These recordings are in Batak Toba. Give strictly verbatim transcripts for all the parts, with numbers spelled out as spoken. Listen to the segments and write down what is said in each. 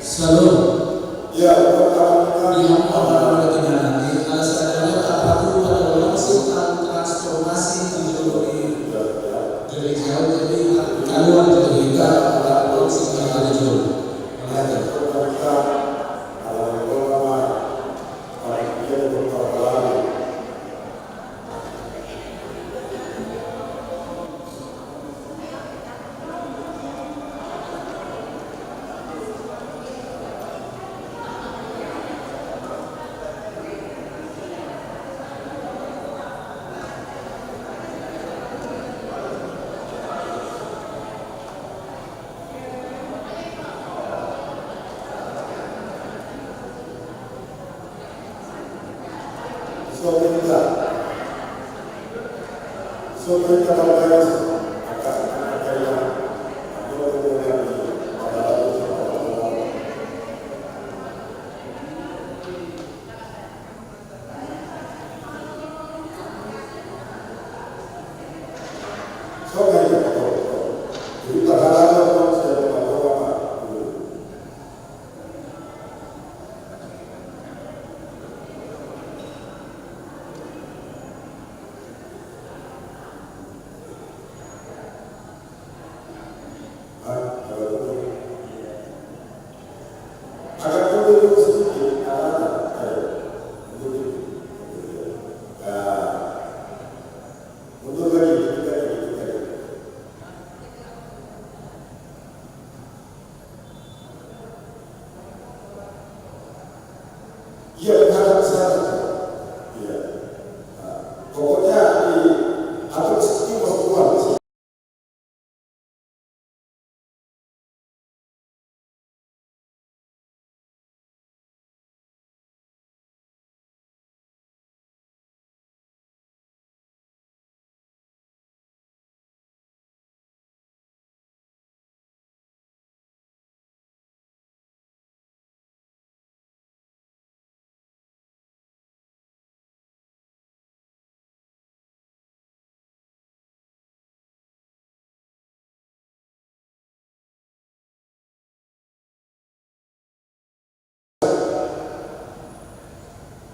Salom. Ya, pertama kali di hamba pada tinggal nanti, ala sadar pada ulang sing transformasi di jolo di gereja, jadi kaluar dari kita pada ulang sing dari jolo. Makasih.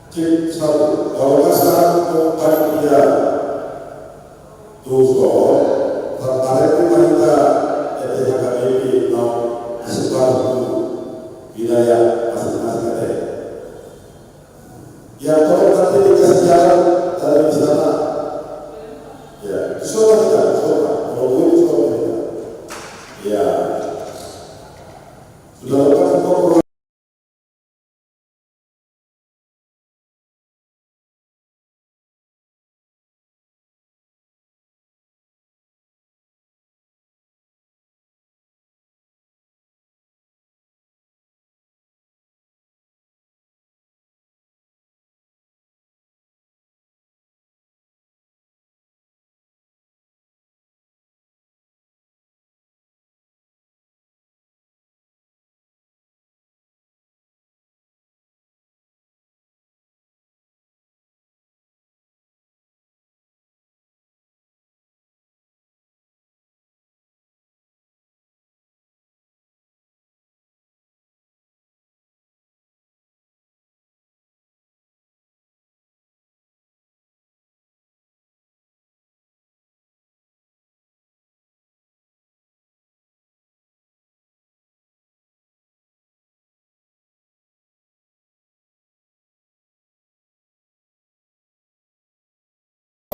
Cek satu, kalau nggak salah, panitia. Tuh, so, tertarik di panitia, jadi H K B P, no, sebar tu wilayah masing-masing ada. Ya, tolong nanti dikasih jalan dari sana. Ya, sudah, sudah, sudah. Kalau boleh, sudah. Ya. Sudah lengkap semua program.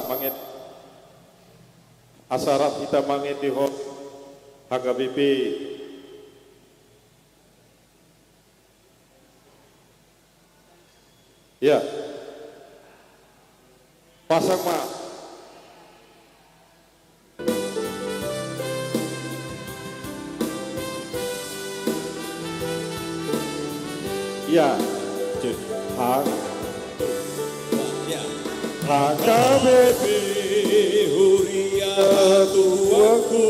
Manget, asa rap hita mangetehon H K B P. Ya. Pasang ma. Ya. Cek. Hak. Ya. H K B P huria tubuanku.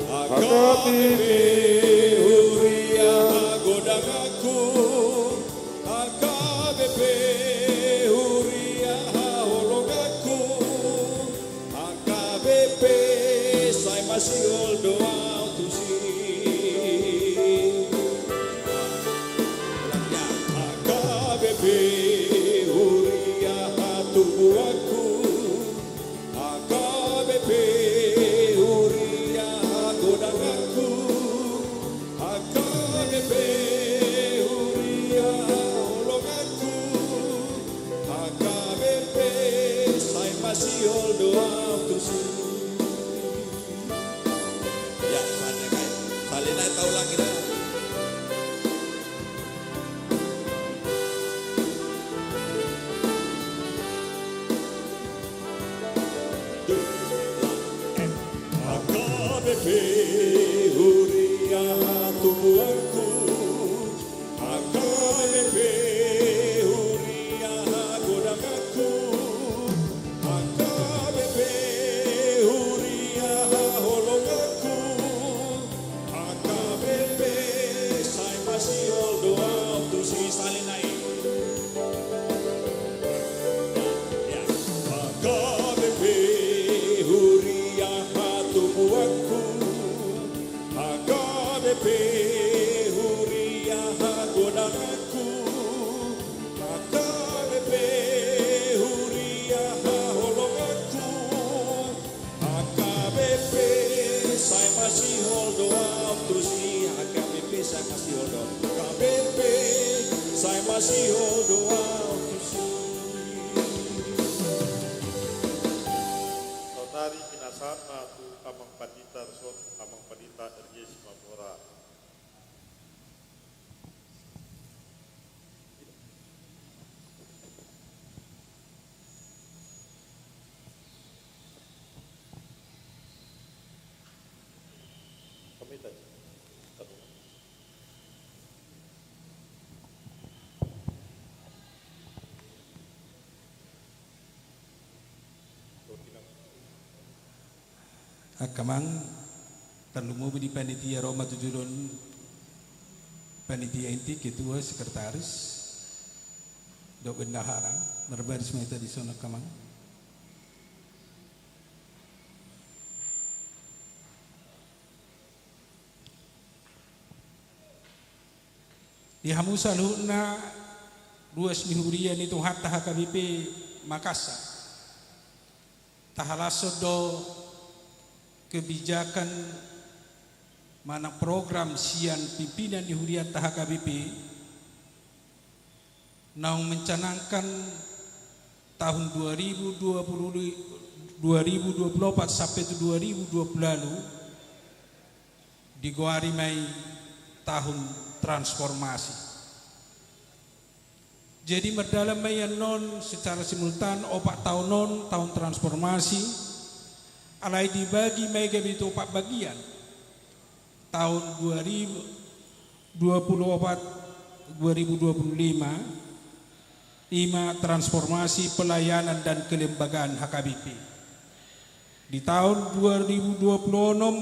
H K B P huria hagodanganku. H K B P huria haholonganku. H K B P sai masihol do au tusi. H K B P huria hatubuanku. H K B P huria hagodanganku. H K B P huria haholonganku. H K B P sai masihol do au tusi. Ya, sale nai, sale nai, taulangi da. H K B P huria hatubuanku. H K B P huria hagodanganku. H K B P huria haholonganku. H K B P sai masihol do au tusi, sale nai. Ya, ya. H K B P huria hatubuanku. H K B P huria hagodanganku. H K B P huria haholonganku. H K B P sai masihol do au tusi. H K B P sai masihol do au. H K B P sai masihol do au tusi. Saonari pinasahat ma tu Amang Pandita, resort Amang Pandita R J Simabora. Angka amang, tarlumobi di panitia ro ma tu joloan panitia inti, ketua, sekretaris, dohot bendahara, marbaris ma hita dison angka amang. Di hamu saluhutna ruas ni huria ni Tuhanta H K B P Makassar. Tahalashon do kebijakan manang program sian pimpinan ni hurianta H K B P naung mencanangkan tahun dua ribu dua puluh, dua ribu dua puluh empat sampai tu dua ribu dua puluh lalu, digoari ma i tahun transformasi. Jadi mardalan ma i annon secara simultan opat taon on tahun transformasi, alai dibagi ma i gabe tu opat bagian. Tahun dua ribu dua puluh empat, dua ribu dua puluh lima, i ma transformasi pelayanan dan kelembagaan H K B P. Di tahun dua ribu dua puluh enam,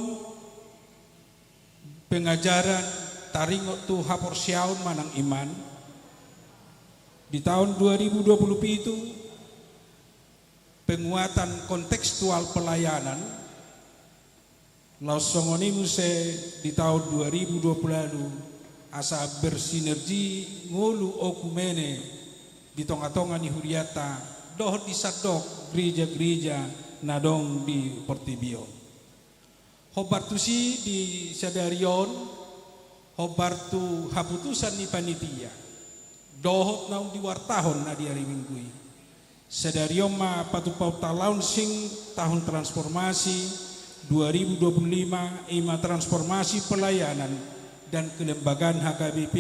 pengajaran taringot tu haporseaon manang iman. Di tahun dua ribu dua puluh pitu, penguatan kontekstual pelayanan. Laos songon i muse di tahun dua ribu dua puluh lalu, asa bersinergi ngolu oikumene di tongatonga ni hurianta dohot di sandok gereja-gereja na adong di portibi on. Hombar tusi di sadari on, hombar tu haputusan ni panitia dohot naung diwartahon na di ari Minggu i. Sadari on ma patupaonta launching tahun transformasi dua ribu dua puluh lima, i ma transformasi pelayanan dan kelembagaan H K B P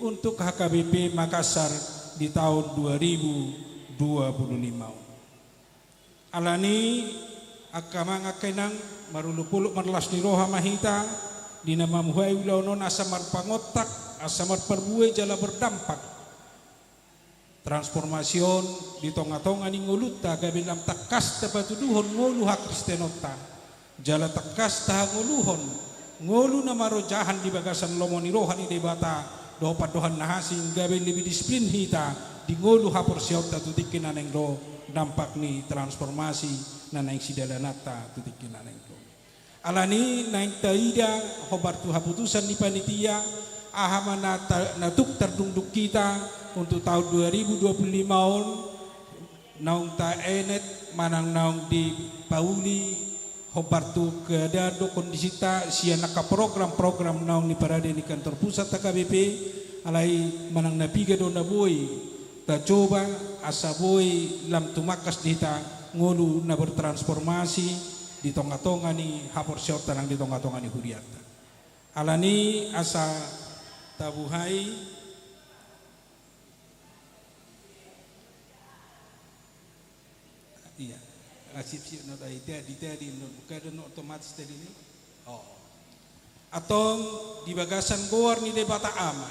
untuk H K B P Makassar di tahun dua ribu dua puluh lima on. Alani, angka amang, angka inang, marolopolop marlas ni roha ma hita di na mamuhai ulaon on asa marpangontak, asa marparbue jala berdampak transformasi on di tongatonga ni ngolunta, gabe lam tangkas tapatuduhon ngolu hakristenonta. Jala tangkas tahangoluhon ngolu na marojahan di bagasan lomo ni roha ni Debata dohot pandohan na asing, gabe lebih disiplin hita di ngolu haporseaonta tu tingki na naeng ro, dampak ni transformasi na naeng sidalananta tu tingki na naeng ro. Alani naeng taida hombar tu haputusan ni panitia, aha ma na ta-, na tuk tardungdung hita untuk tahun dua ribu dua puluh lima on, naung taenet manang naung dipauli hombar tu keadaan dohot kondisinta sian angka program-program naung diparade ni kantor pusat H K B P, alai manang na piga do na boi tacoba asa boi lam tumangkas di hita ngolu na bertransformasi di tongatonga ni haporseaonta nang di tongatonga ni hurianta. Alani asa tabuhai. Ia, ah, sip, sip, no, da, ita, ita, di, no, buka, da, no, otomatis tadi ni. Oh. Antong di bagasan goar ni Debata Ama,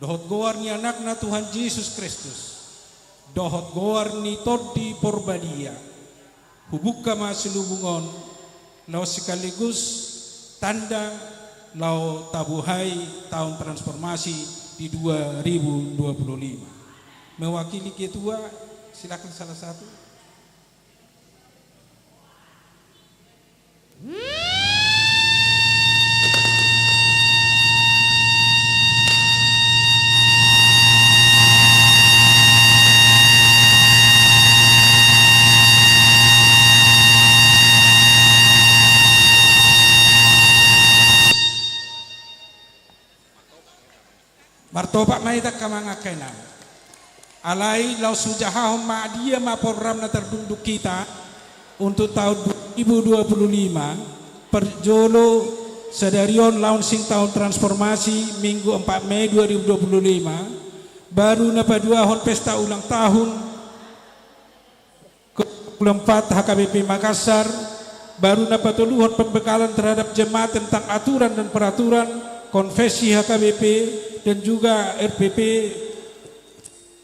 dohot goar ni Anakna Tuhan Jesus Kristus, dohot goar ni Tondi Porbadia, hubungka ma silubung on, laos sekaligus tanda laho tabuhai tahun transformasi di dua ribu dua puluh lima. Mewakili ketua, silakan salah satu. Martopak ma hita, angka amang, angka inang. Alai laos hujahahon ma dia ma program na tardungdung hita untuk tahun dua ribu dua puluh lima, parjolo sadari on launching tahun transformasi Minggu empat Mei dua ribu dua puluh lima, baru na paduahon pesta ulang tahun ke dua puluh empat H K B P Makassar, baru na patoluhon pembekalan terhadap jemaat tentang aturan dan peraturan konfesi H K B P dan juga R P P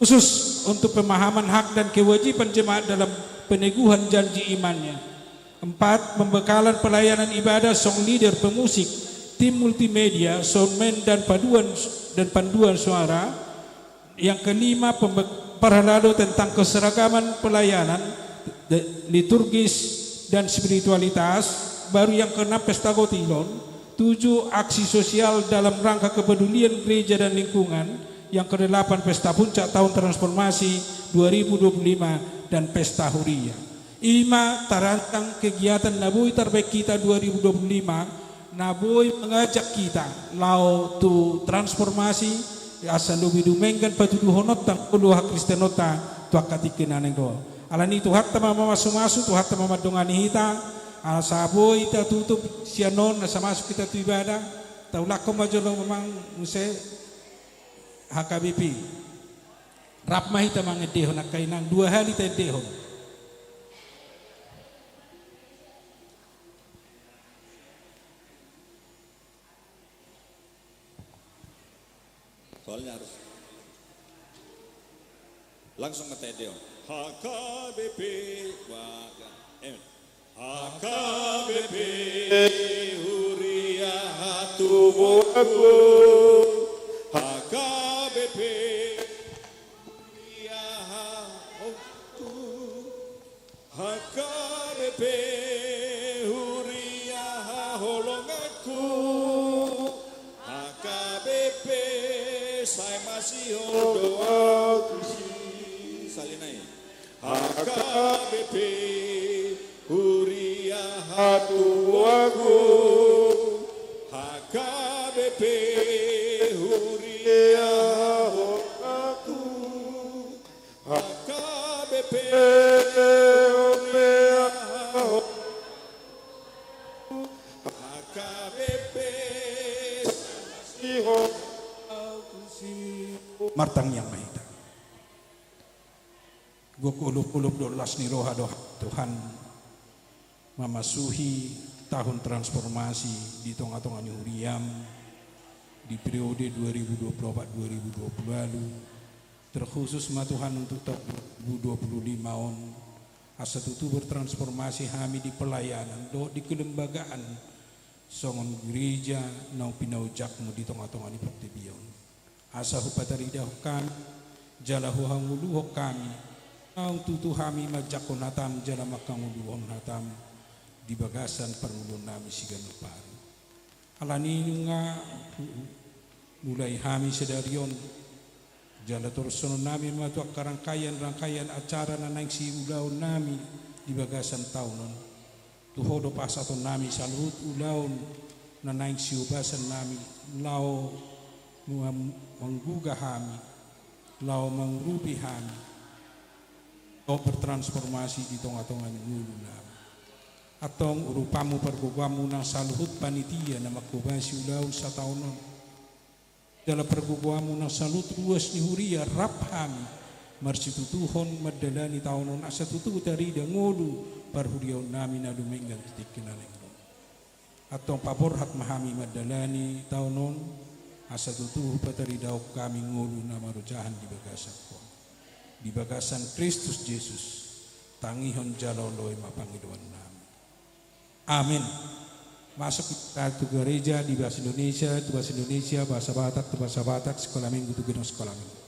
khusus untuk pemahaman hak dan kewajiban jemaat dalam peneguhan janji imannya. Empat, pembekalan pelayanan ibadah song leader, pemusik, tim multimedia, soundman dan paduan, dan panduan suara. Yang kelima, pembe-, parhalado tentang keseragaman pelayanan, de-, liturgis dan spiritualitas, baru yang keenam, pesta gotilon, tujuh, aksi sosial dalam rangka kepedulian gereja dan lingkungan, Yang kedelapan, pesta puncak tahun transformasi dua ribu dua puluh lima dan pesta huria. I ma tarancang kegiatan na boi tarbaen hita dua ribu dua puluh lima, na boi mangajak hita laho tu transformasi, asa lobi dumenggan patuduhononta ngolu hakristenonta tu angka tingki na naeng ro. Alani i Tuhanta ma mamasumasu, Tuhanta ma mandongani hita, asa boi tatutup sian on, asa masuk hita tu ibadah. Taulakhon ma jolo amang muse H K B P. Rap ma hita mangendehon angka inang, dua hali taendehon. Soalnya harus langsung nge-T D on. H K B P, wah, ya. Eh. H K B P, huria hatubuanku. H K B P, huria ha-, oh, tu. H K B P, huria haholonganku. H K B P, sai masihol do ahu tusi. Sahali nai. H K B P, huria hatubuanku. H K B P, huria haholonganku. H K B P, H K B P. Martangiang ma hita. Gok olop-olop dohot las ni roha do Tuhan, mamasuhi tahun transformasi di tonga-tonga ni huriam di periode dua ribu dua puluh empat dua ribu dua puluh lima. Terkhusus ma Tuhan untuk tahun dua ribu dua puluh lima on, asa tutu bertransformasi hami di pelayanan dohot di kelembagaan songon gereja naung pinaojakmu di tonga-tonga ni portibi on. Asa hupataridahon hami jala huhangoluhon hami, naung tutu hami manjangkon hatam jala manghangoluhon hatam di bagasan parngoluonnami siganup ari. Alani i nunga mulai hami sadari on jala torushononnami ma tu angka rangkaian-rangkaian acara na naeng siulaonnami di bagasan taon on. Tu Ho do pasahatonnami saluhut ulaon na naeng siobasannami, laho mangguga hami, laho mangurupi hami, laho bertransformasi di tonga-tonga ni ngolunami. Antong urupanmu pargogoanmu nang saluhut panitia na manghobasi ulaon sataon on. Jala pargogoanmu nang saluhut ruas ni huria rap hami marsitutuhon mandalani taon on asa tutu tarida ngolu parhuriaonnami na dumenggan di tingki na naeng ro. Antong paborhat ma hami mandalani taon on asa tutu hupataridahon hami ngolu na marojahan di bagasan Ho. Di bagasan Kristus Jesus, tangihon jala oloi ma pangidoannami. Amin. Masuk tu gereja di bahasa Indonesia, tu bahasa Indonesia, bahasa Batak, tu bahasa Batak, sekolah minggu, tu gedung sekolah minggu.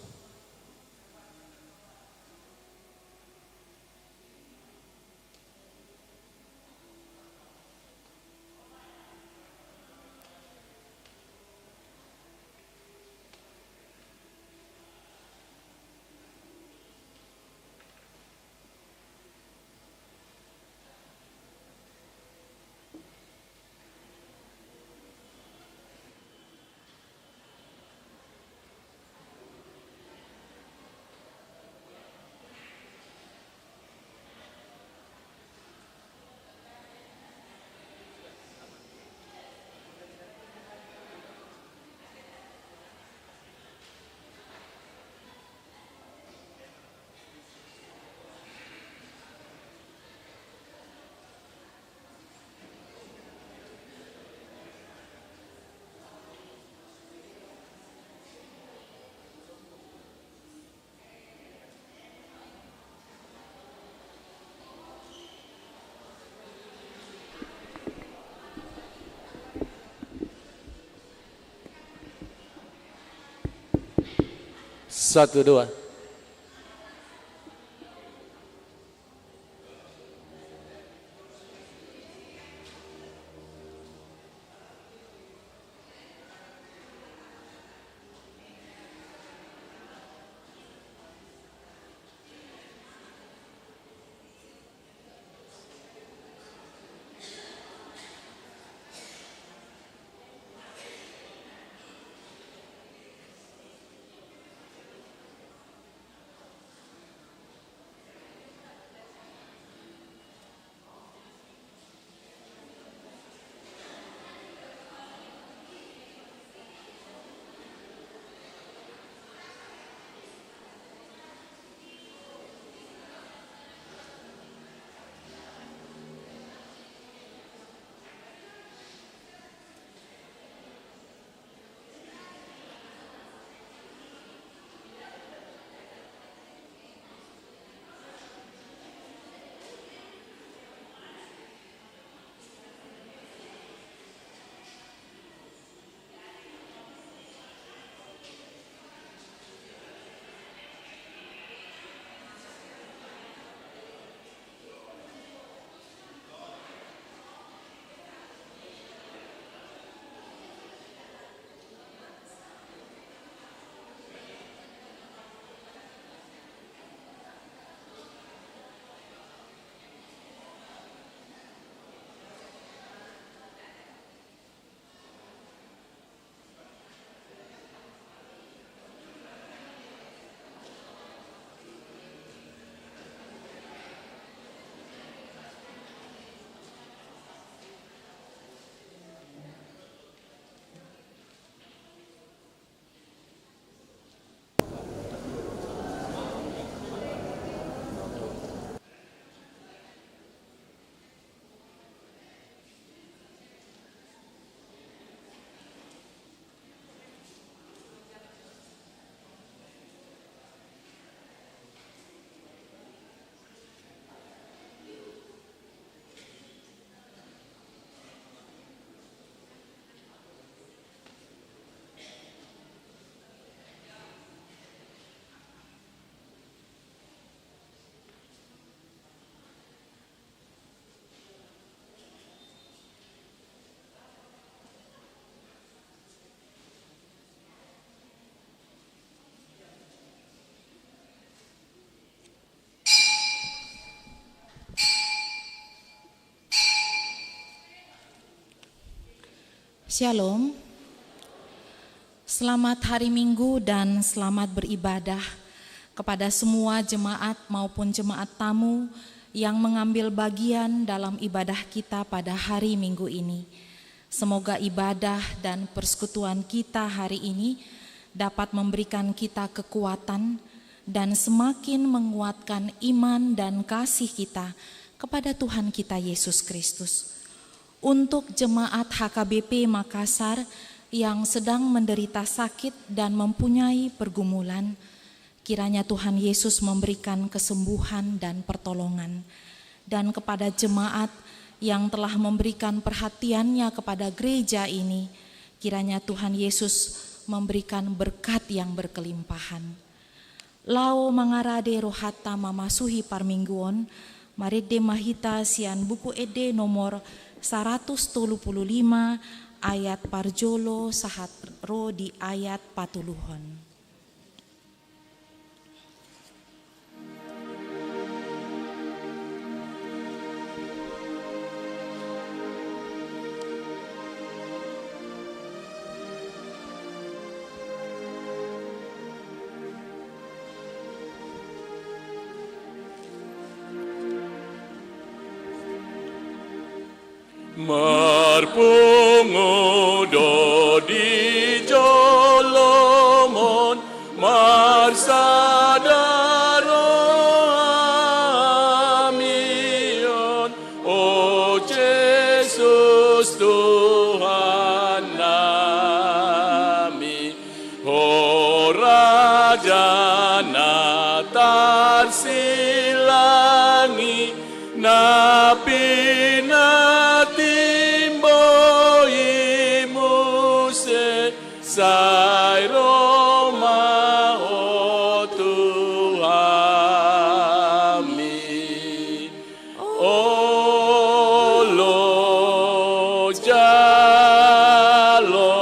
Satu, dua. Shalom. Selamat hari Minggu dan selamat beribadah kepada semua jemaat maupun jemaat tamu yang mengambil bagian dalam ibadah kita pada hari Minggu ini. Semoga ibadah dan persekutuan kita hari ini dapat memberikan kita kekuatan dan semakin menguatkan iman dan kasih kita kepada Tuhan kita Yesus Kristus. Untuk jemaat H K B P Makassar yang sedang menderita sakit dan mempunyai pergumulan, kiranya Tuhan Yesus memberikan kesembuhan dan pertolongan. Dan kepada jemaat yang telah memberikan perhatiannya kepada gereja ini, kiranya Tuhan Yesus memberikan berkat yang berkelimpahan. Laho mangarade rohanta mamasuhi parmingguon, marende ma hita sian Buku Ende nomor saratus tolu pulu lima, ayat parjolo sahat ro di ayat patoluhon. Marpungu do di jolom on, marsada do hami on, o Jesus Tuhan nami. Ho Raja na tarsilangi, na pinatimbo i muse, sai ro ma ho tu hami. Olo, jalo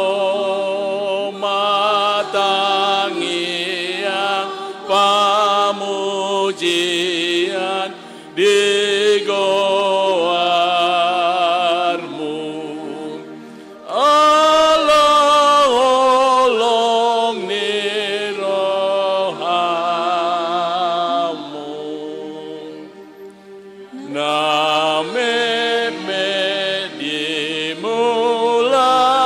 ma tangiang pamujian di goarmu. Holong-holong ni rohamu. Na metmet di mulana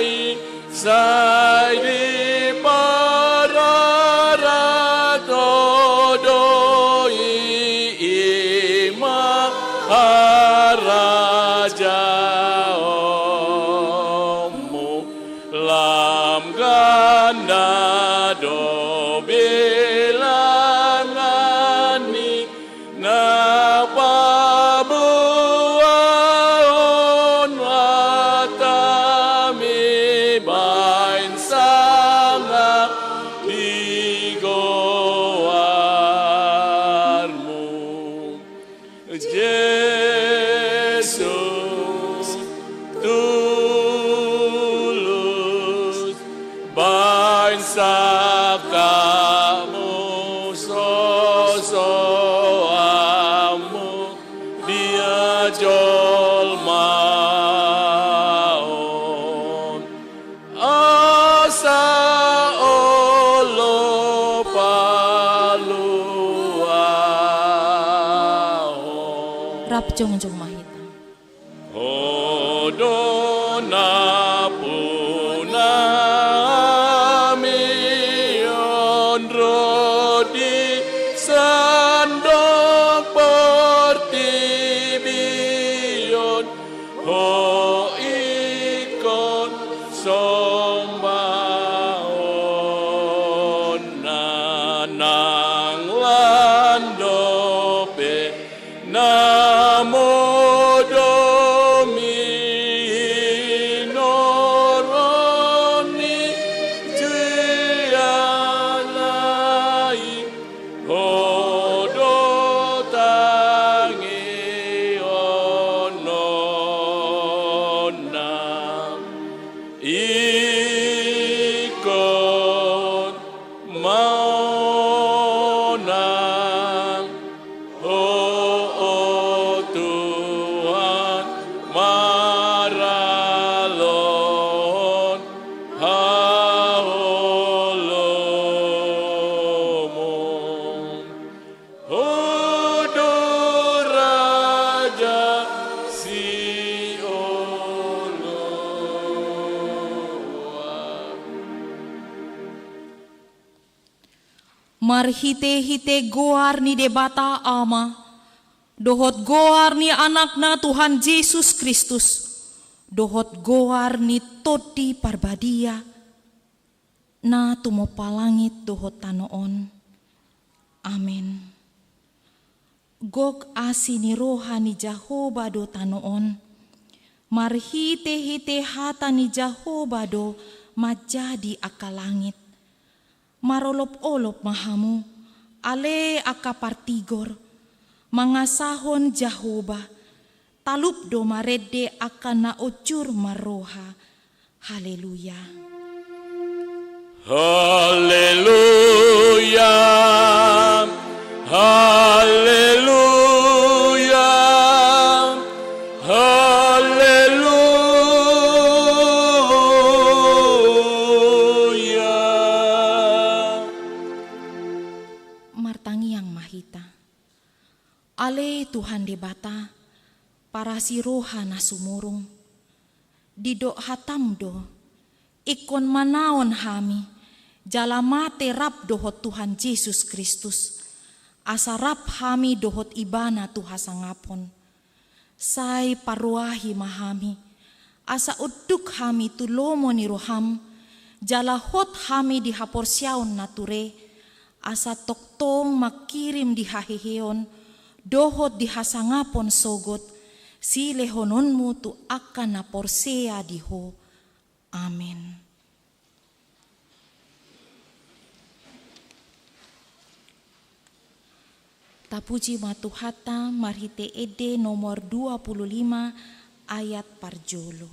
i, sai dipararat ho do i, i ma harajaonmu. Lam ganda do bilangan ni na paboahon hatamu, baen sangap di goarmu. Jesus, tulus, baen sangkapmu, sosoanmu di jolma on. Asa olo paluahon. Rap jongjong ma hita. Ho do nampuna hami on ro di sandok portibi on. Ho ingkon sombahonna nang lan dope na modom i. Marhite-hite goar ni Debata Ama, dohot goar ni Anakna Tuhan Jesus Kristus, dohot goar ni Tondi Parbadia, na tumompa langit dohot tano on. Amen. Gok asi ni roha ni Jahowa do tano on. Marhite-hite hata ni Jahowa do manjadi angka langit. Marolop-olop ma hamu, ale angka partigor, mangasahon Jahowa, talup do marende angka na ojur marroha. Haleluya. Haleluya. Haleluya. Haleluya. Martangiang ma hita. Ale Tuhan Debata, parasi roha na sumurung. Didok hatam do, ingkon manaon hami, jala mate rap dohot Tuhan Jesus Kristus, asa rap hami dohot Ibana tu hasangapon. Sai parroahi ma hami, asa unduk hami tu lomo ni roham, jala hot hami di haporseaon na ture, asa tongtong mangkirim di haheheon, dohot di hasangapon sogot, silehononmu tu angka na porsea di ho. Amen. Tapuji ma Tuhanta marhite ende nomor dua puluh lima ayat parjolo.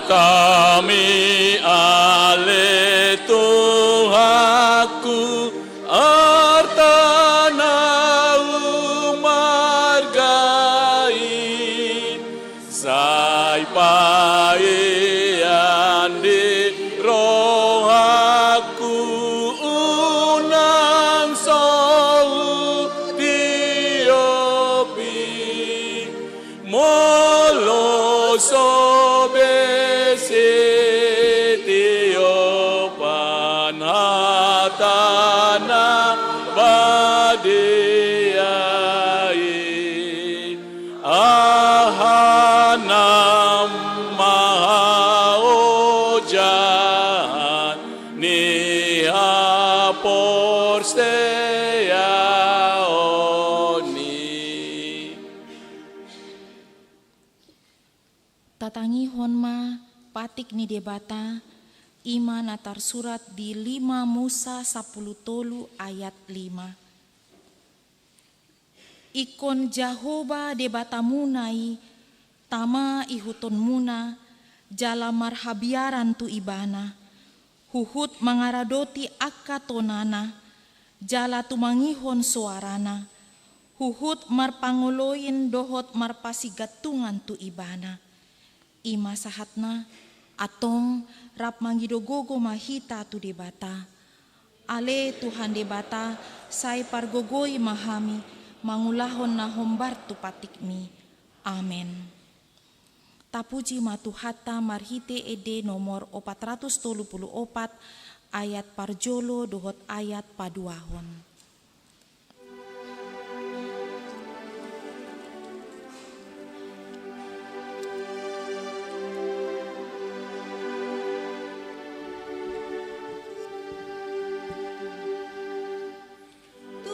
Hatami ale Tuhanku, arta na umarga i, sai paean di rohangku unang so hutiopi. Molo so be sitiopan hata na badia i, aha nama haojahan ni haporseaon i. Tatangihon ma patik ni Debata, i ma na tarsurat di lima Musa sampulu tolu ayat lima. Ingkon Jahowa Debatamuna i tama ihuthonmuna, jala marhabiaran tu Ibana, huhut mangaradoti angka tonana, jala tumangihon soarana, huhut marpangoloin dohot marpasigantungan tu Ibana. I ma sahatna, antong rap mangido gogo ma hita tu Debata. Ale Tuhan Debata, sai pargogoi ma hami mangulahon na hombar tu patikmi. Amen. Tapuji ma Tuhanta marhite ende nomor opat ratus tolu pulu opat ayat parjolo dohot ayat paduahon.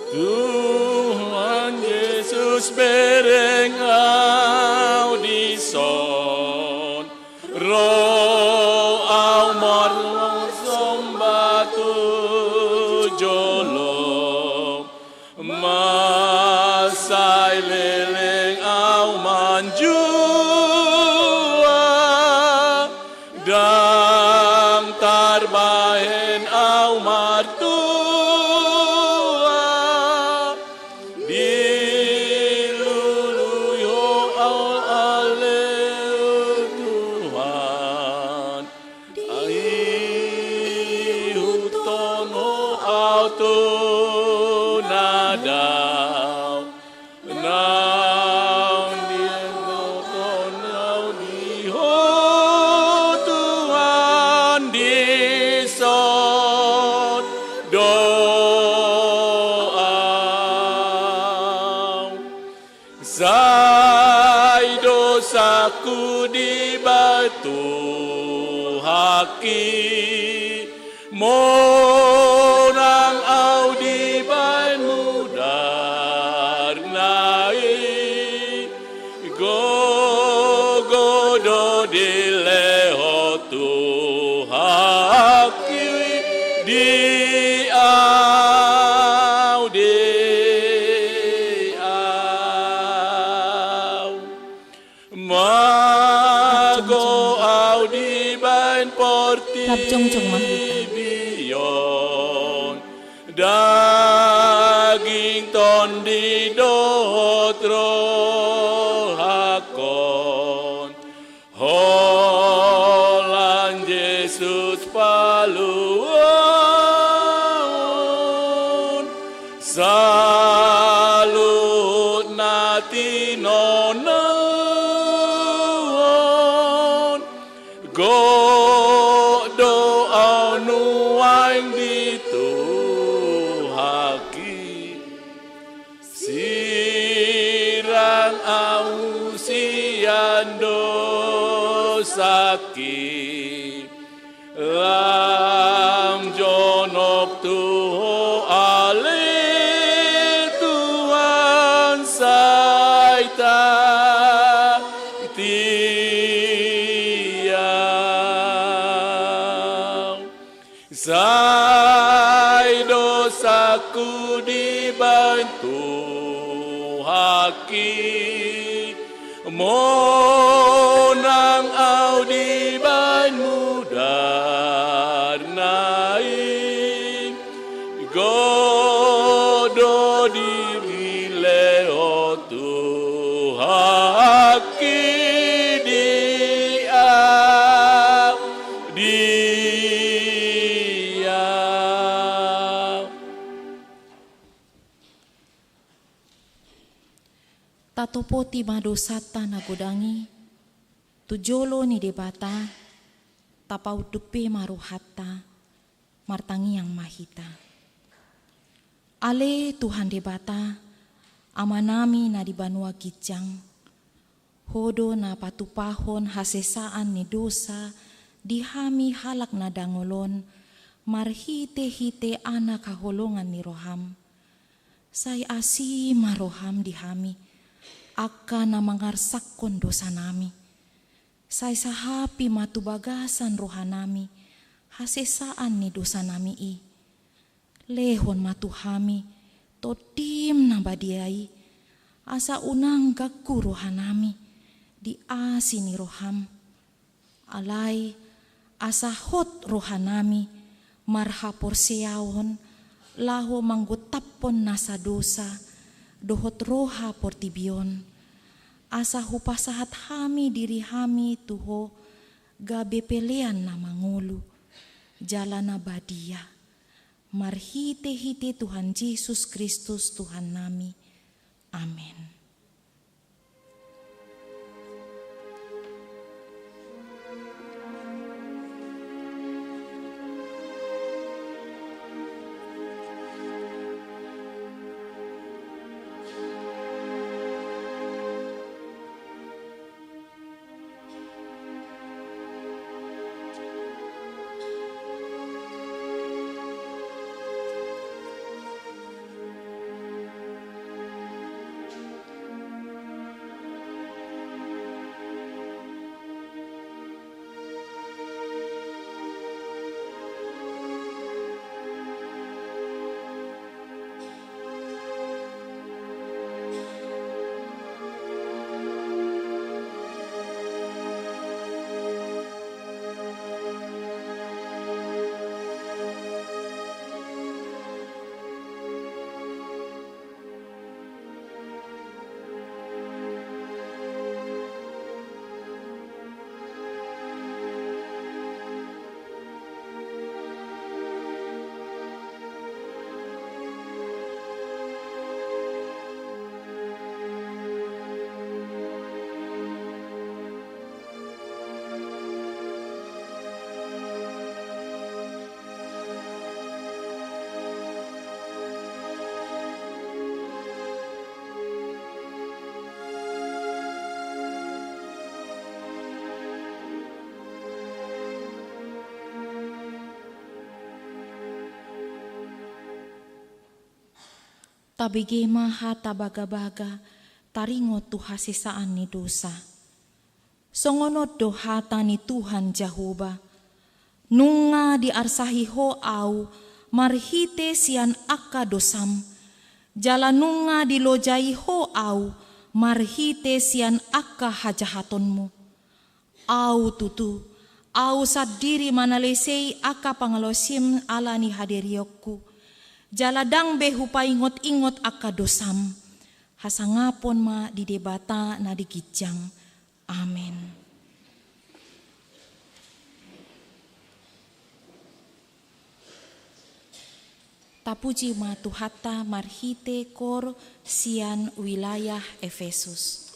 Tuhan Jesus, bereng au dison, ro au marsomba tu jolom, mansai leleng au manjua, ndang tarbahen au martua. Dilului Ho au ale Tuhan, diihuthon Ho au Sai dosaku dibaen Tuhanki, monang au dibaen mudarna i, gogo do dilehon Tuhanki di au, di au. Mago au dibaen portibi on, daging, tondi dohot rohakon, holan Jesus paluahon saluhut na tinonan on. Gok do au nuaeng di Tuhanki, sirang au sian dosangki. Lam jonok tu Ho ale Tuhan, sai tatiang. Sai dosaku dibaen Tuhanki, monang au dibaen mudarna i, gok do dilehon Tuhanki di au, di au. Tatopoti ma dosanta na godang i tu jolo ni Debata, tapaunduk pe ma rohanta, martangiang ma hita. Ale Tuhan Debata, Amanami na di banua ginjang, Ho do na patupahon hasesaan ni dosa di hami halak na dangol on, marhitehite Anak haholongan ni roham. Sai asi ma roham di hami, angka na mangarsakhon dosanami. Sai sahapi ma tu bagasan rohanami hasesaan ni dosanami i. Lehon ma tu hami Tondim na badia i, asa unang ganggu rohanami di asi ni roham. Alai asa hot rohanami marhaporseaon laho manggontaphon nasa dosa dohot roha portibi on, asa hupasahat hami diri hami tu Ho gabe pelean na mangolu jala na badia. Marhitehite Tuhan Jesus Kristus Tuhannami. Amen. Tabege ma hata bagabaga, taringot tu hasesaan ni dosa. Songon on do hata ni Tuhan Jahowa: Nunga diarsahi ho ahu marhite sian angka dosam, jala nunga dilojai ho ahu marhite sian angka hajahatonmu. Ahu tutu, ahu sandiri manalesei angka pangalaosim ala ni hadirionku, jala ndang be hupaingot-ingot angka dosam. Hasangapon ma di Debata na di ginjang. Amen. Tapuji ma Tuhanta marhite kor sian wilayah Efesus.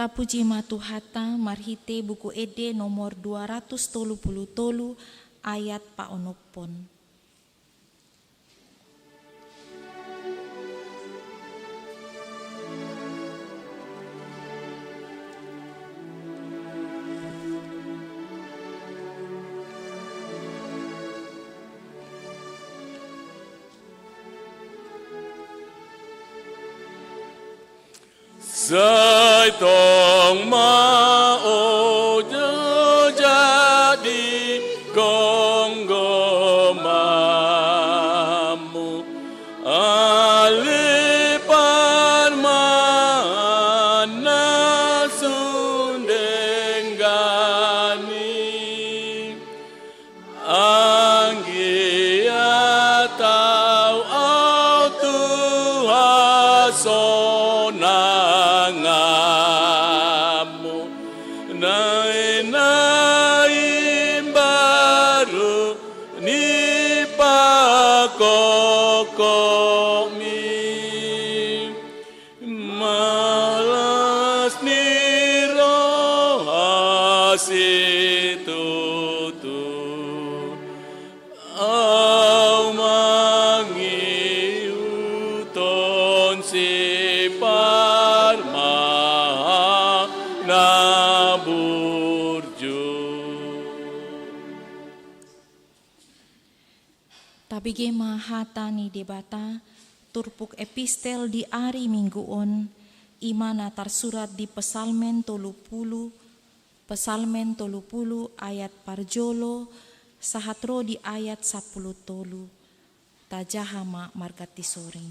Tapuji ma Tuhanta marhite Buku Ende nomor dua ratus tolu pulu tolu, ayat paonomhon. Sai tong ma ojak di gomgomanmu, ale parmahanna sun denggan i. Anggiat tau au tu hasonanganmu, na imbaru ni pangkohopmi. Malas ni roha situtu, au mangihuthon siparmahanna burju. Tabege ma hata ni Debata, turpuk epistel di ari Minggu on, i ma na tarsurat di Psalmen tolu pulu, Psalmen tolu pulu ayat parjolo, sahat ro di ayat sampulu tolu. Tajaha ma marganti soring.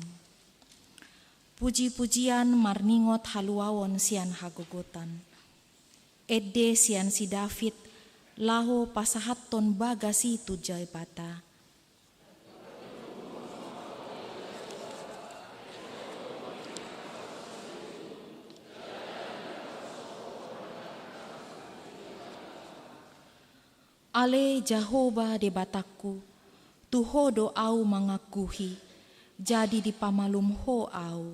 Puji-pujian marningot haluaon sian hagogotan. Ende sian si David, laho pasahathon bagas i tu Debata. Ale Jahowa Debatangku, tu Ho do au mangakuhi, jadi dipamalum Ho au.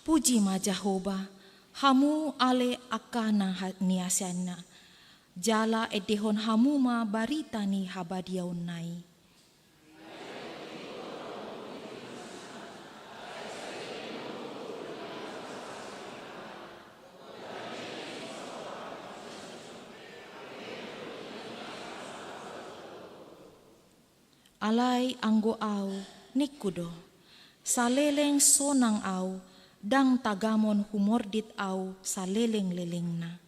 Puji ma Jahowa, hamu ale angka na ha-, ni hasena, jala endehon hamu ma barita ni habadiaonna i. Alai anggo au, ningku do, saleleng sonang au, ndang tagamon humordit au saleleng-lelengna.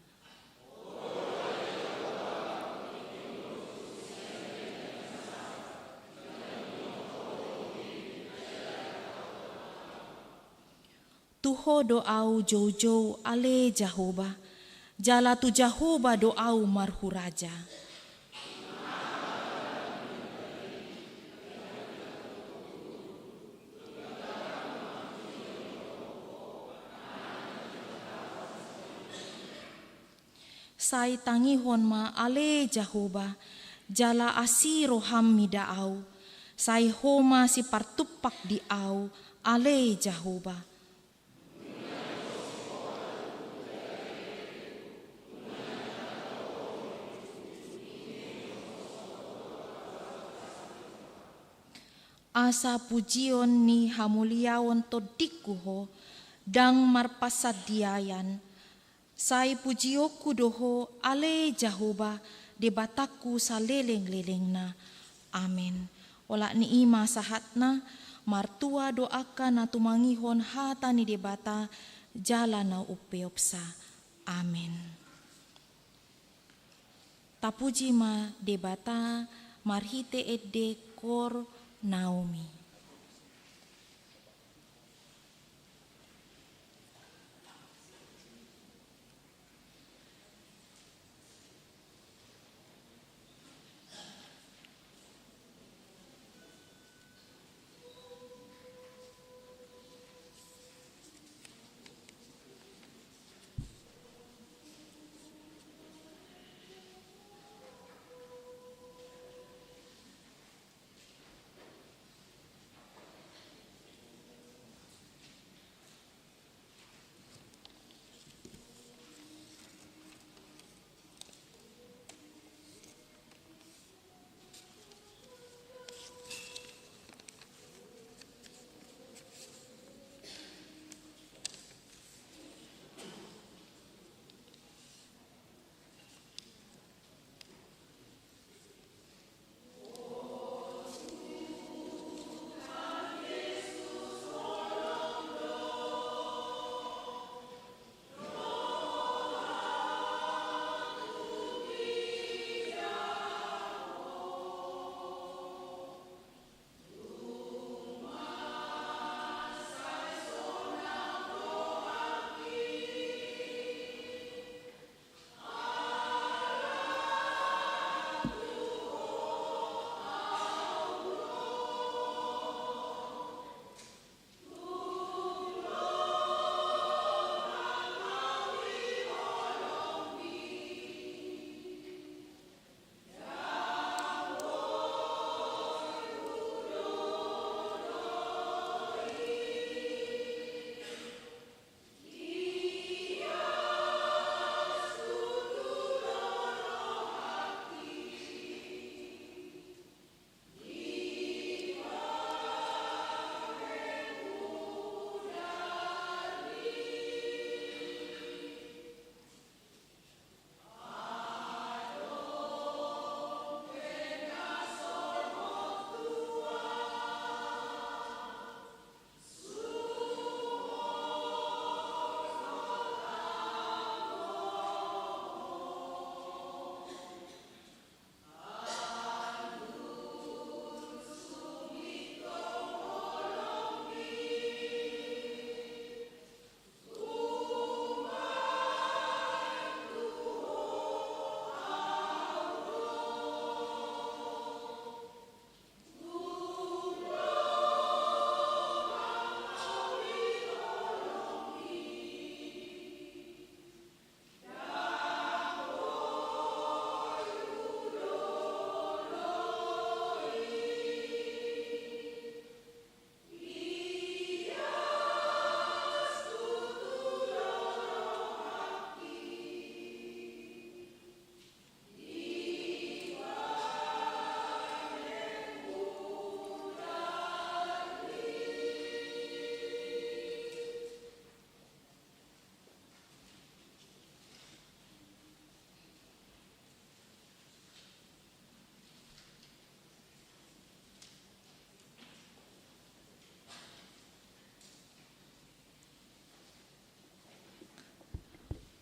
Tu Ho do au joujou, ale Jahowa, jala tu Jahowa do au marhuraja. Sai tangihon ma ale Jahowa, jala asi roham mida au, sai Ho ma sipartumpak di au, ale Jahowa. Asa pujion ni hamuliaon tondingku Ho, ndang marpasandiaian, sai pujionku do Ho, ale Jahowa, Debatangku saleleng-lelengna. Amen. Olat ni i ma sahatna, martua do angka na tumangihon hata ni Debata, jala na umpeopsa. Amen. Tapuji ma Debata marhite ende Koor Naomi.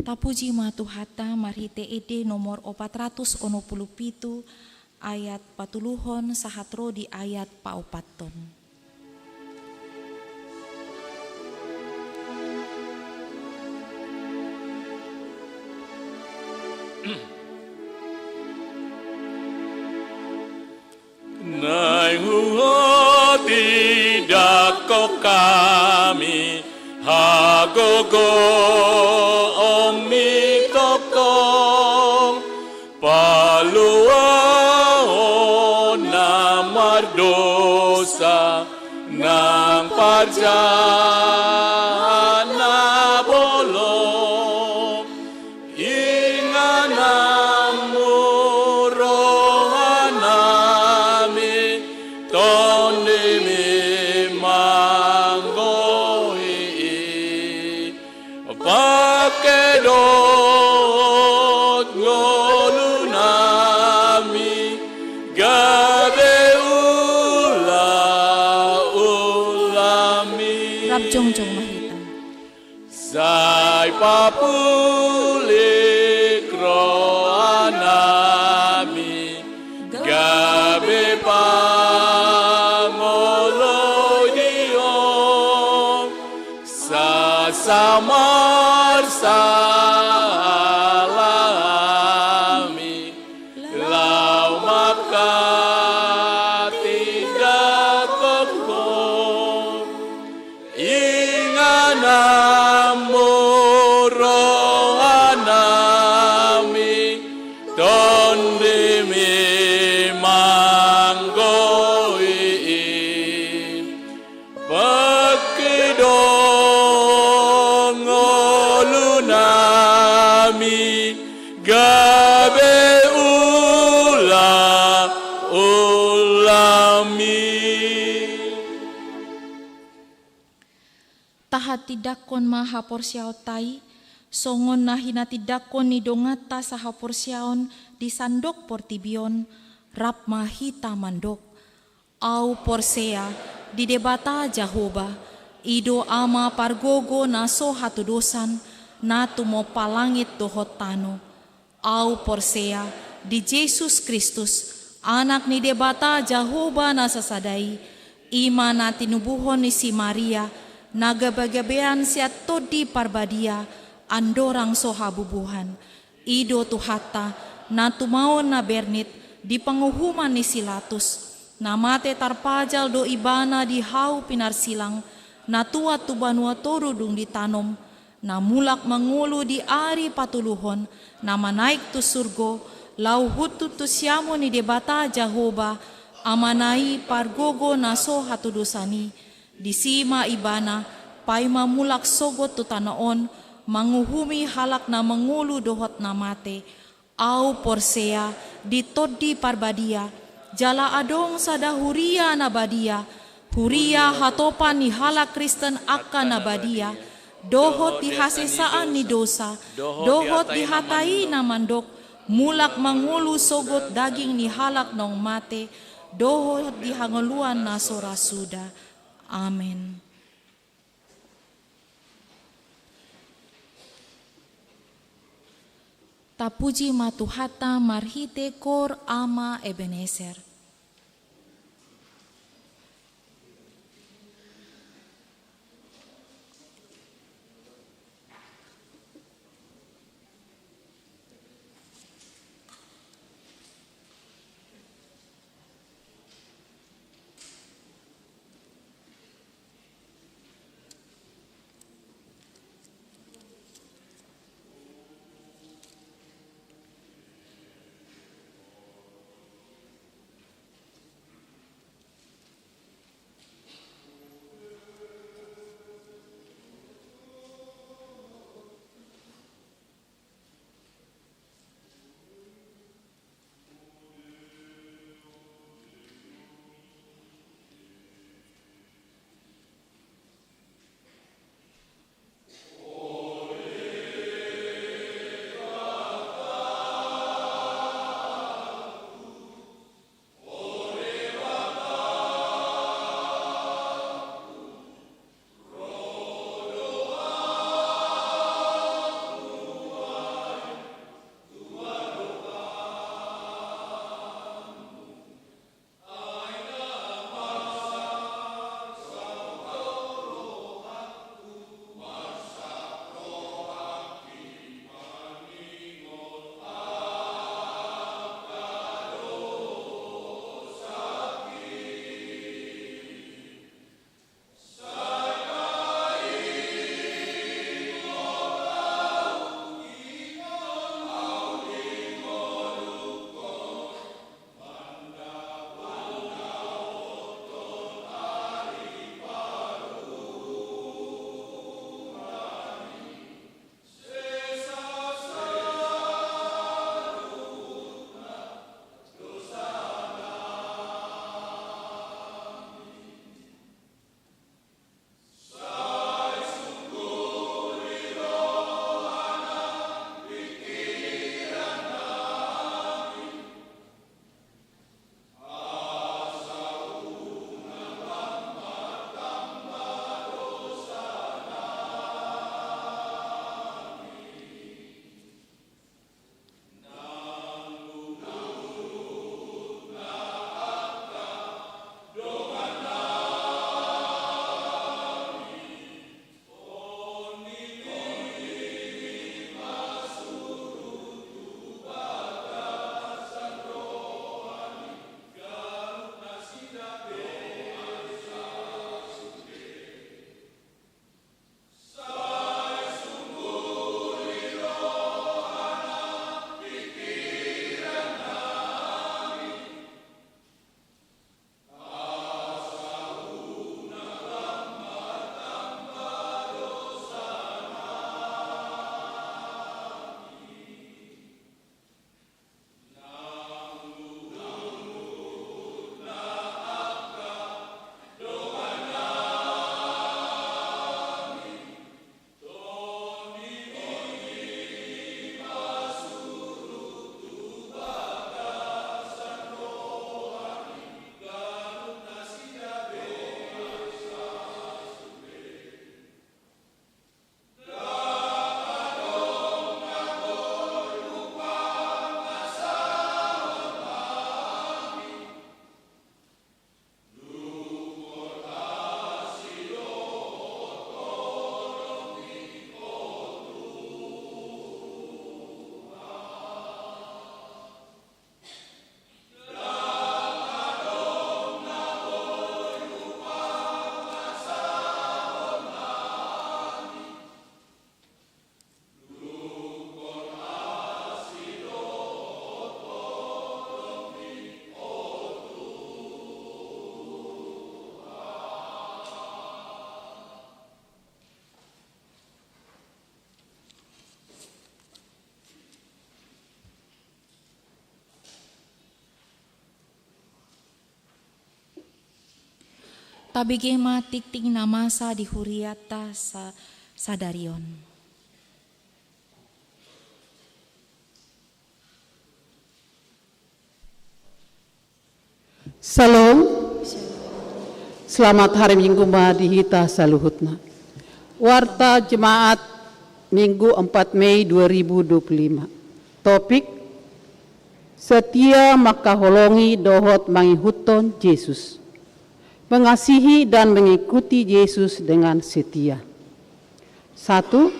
Tapuji ma Tuhanta marhite ende nomor opat ratus onom pulu pitu, ayat patoluhon sahat ro di ayat paopathon. Naeng huhot idakkon hami hagogoonmi tongtong, paluahon na mardosa nang parjahat na bolon. Ingananmu rohanami, tondimi manggohi i. Pangke dohot ngolunami gabe ulaonmi. Rap jongjong ma hita. Sai papulik rohanami gabe pangoloion, sasamarsahalami laho manghatindanghon Ho. Ingananmu rohanami, tondimi manggohi i. Pangke dohot ngolunami gabe ulaonmi. Tahatindangkon ma haporseaonta i, songon na hinatindangkon ni donganta sahaporseaon di sandok portibi on, rap ma hita mandok. Ahu porsea di Debata Jahowa, i do Ama pargogo na so hatodosan, na tumompa langit dohot tano. Ahu porsea di Jesus Kristus, Anak ni Debata Jahowa na sasada i, i ma na tinubuhon ni si Maria, na gabegabean sian Tondi Parbadia, andorang so habubuhan. I do Tuhanta, na tumaon na bernit di panguhuman ni si Latus, na mate tarpajal do Ibana di hau pinarsilang, na tuat tu banua toru dung ditanom, na mulak mangolu di ari patoluhon, na manaek tu surgo, laho hundul tu siamun ni Debata Jahowa, Amana i pargogo na so hatodosan i, disi ma Ibana, paima mulak sogot tu tano on, manguhumi halak na mangolu dohot na mate. Ahu porsea di Tondi Parbadia, jala adong sada huria na badia, huria hatopan ni halak Kristen angka na badia, dohot di hasesaan ni dosa, dohot di hata i na mandok, mulak mangolu sogot daging ni halak naung mate, dohot di hangoluan na so ra suda. Amen. Tapuji ma Tuhanta marhite Kor Ama Ebenezer. Tabege ma tingting na masa di huriata sa-, sadari on. Shalom. Selamat hari Minggu ma di hita saluhutna. Warta Jemaat Minggu empat Mei dua ribu dua puluh lima. Topik: Setia mangkaholongi dohot mangihuthon Jesus. Mengasihi dan mengikuti Yesus dengan setia. Satu,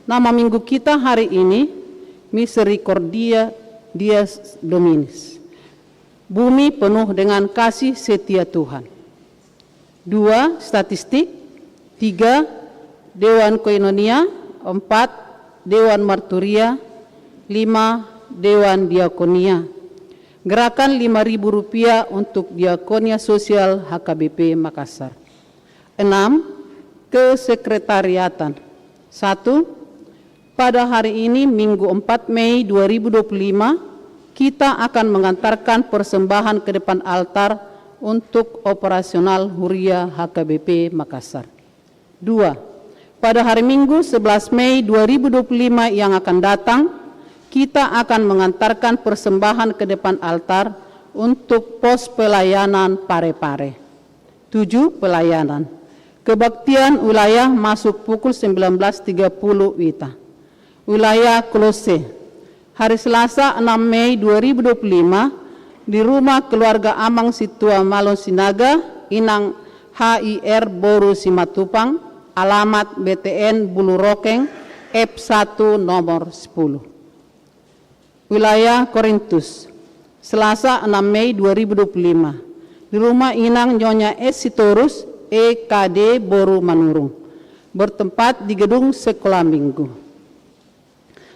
nama Minggu kita hari ini, Misericordia Dies Dominis. Bumi penuh dengan kasih setia Tuhan. Dua, statistik. Tiga, Dewan Koinonia. Empat, Dewan Marturia. Lima, Dewan Diakonia. Gerakan lima ribu rupiah untuk Diakonia Sosial H K B P Makassar. Enam, kesekretariatan. Satu, pada hari ini, Minggu empat Mei dua ribu dua puluh lima, kita akan mengantarkan persembahan ke depan altar untuk operasional Huria H K B P Makassar. Dua, pada hari Minggu sebelas Mei dua ribu dua puluh lima yang akan datang, kita akan mengantarkan persembahan ke depan altar untuk pos pelayanan Parepare. Tujuh, pelayanan. Kebaktian wilayah masuk pukul sembilan belas tiga puluh WITA. Wilayah Kolose. Hari Selasa enam Mei dua ribu dua puluh lima, di rumah keluarga Amang Situa Malon Sinaga, Inang H I R boru Simatupang, alamat B T N Bulu Rokeng, F satu nomor sepuluh. Wilayah Korintus, Selasa enam Mei dua ribu dua puluh lima, di rumah Inang Nyonya S Sitorus, E K D boru Manurung, bertempat di gedung Sekolah Minggu.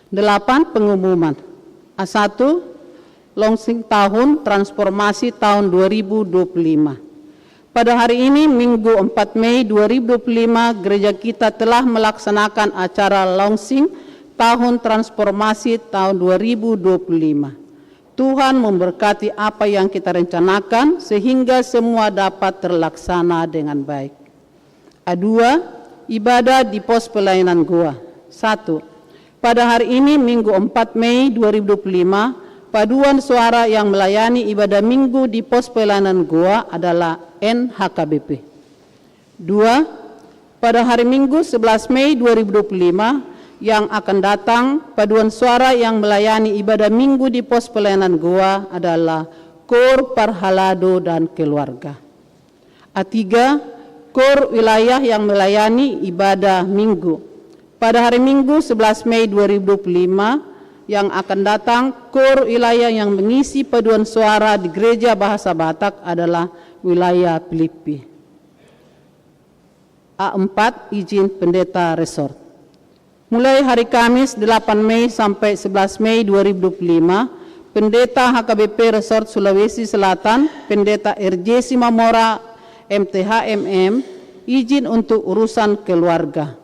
Delapan, pengumuman. A satu, launching tahun transformasi tahun dua ribu dua puluh lima. Pada hari ini, Minggu empat Mei dua ribu dua puluh lima, gereja kita telah melaksanakan acara launching tahun transformasi tahun dua ribu dua puluh lima. Tuhan memberkati apa yang kita rencanakan sehingga semua dapat terlaksana dengan baik. A dua, ibadah di pos pelayanan Goa. Satu, pada hari ini, Minggu empat Mei dua ribu dua puluh lima, paduan suara yang melayani ibadah Minggu di pos pelayanan Goa adalah N H K B P. Dua, pada hari Minggu sebelas Mei dua ribu dua puluh lima, yang akan datang, paduan suara yang melayani ibadah Minggu di pos pelayanan Goa adalah Kor Parhalado dan keluarga. A tiga, kor wilayah yang melayani ibadah Minggu. Pada hari Minggu sebelas Mei dua ribu dua puluh lima yang akan datang, kor wilayah yang mengisi paduan suara di Gereja Bahasa Batak adalah wilayah Pilipi. A empat, izin pendeta resort. Mulai hari Kamis delapan Mei sampai sebelas Mei dua ribu dua puluh lima, Pendeta H K B P Resort Sulawesi Selatan, Pendeta R J Simamora, M T H M M, izin untuk urusan keluarga.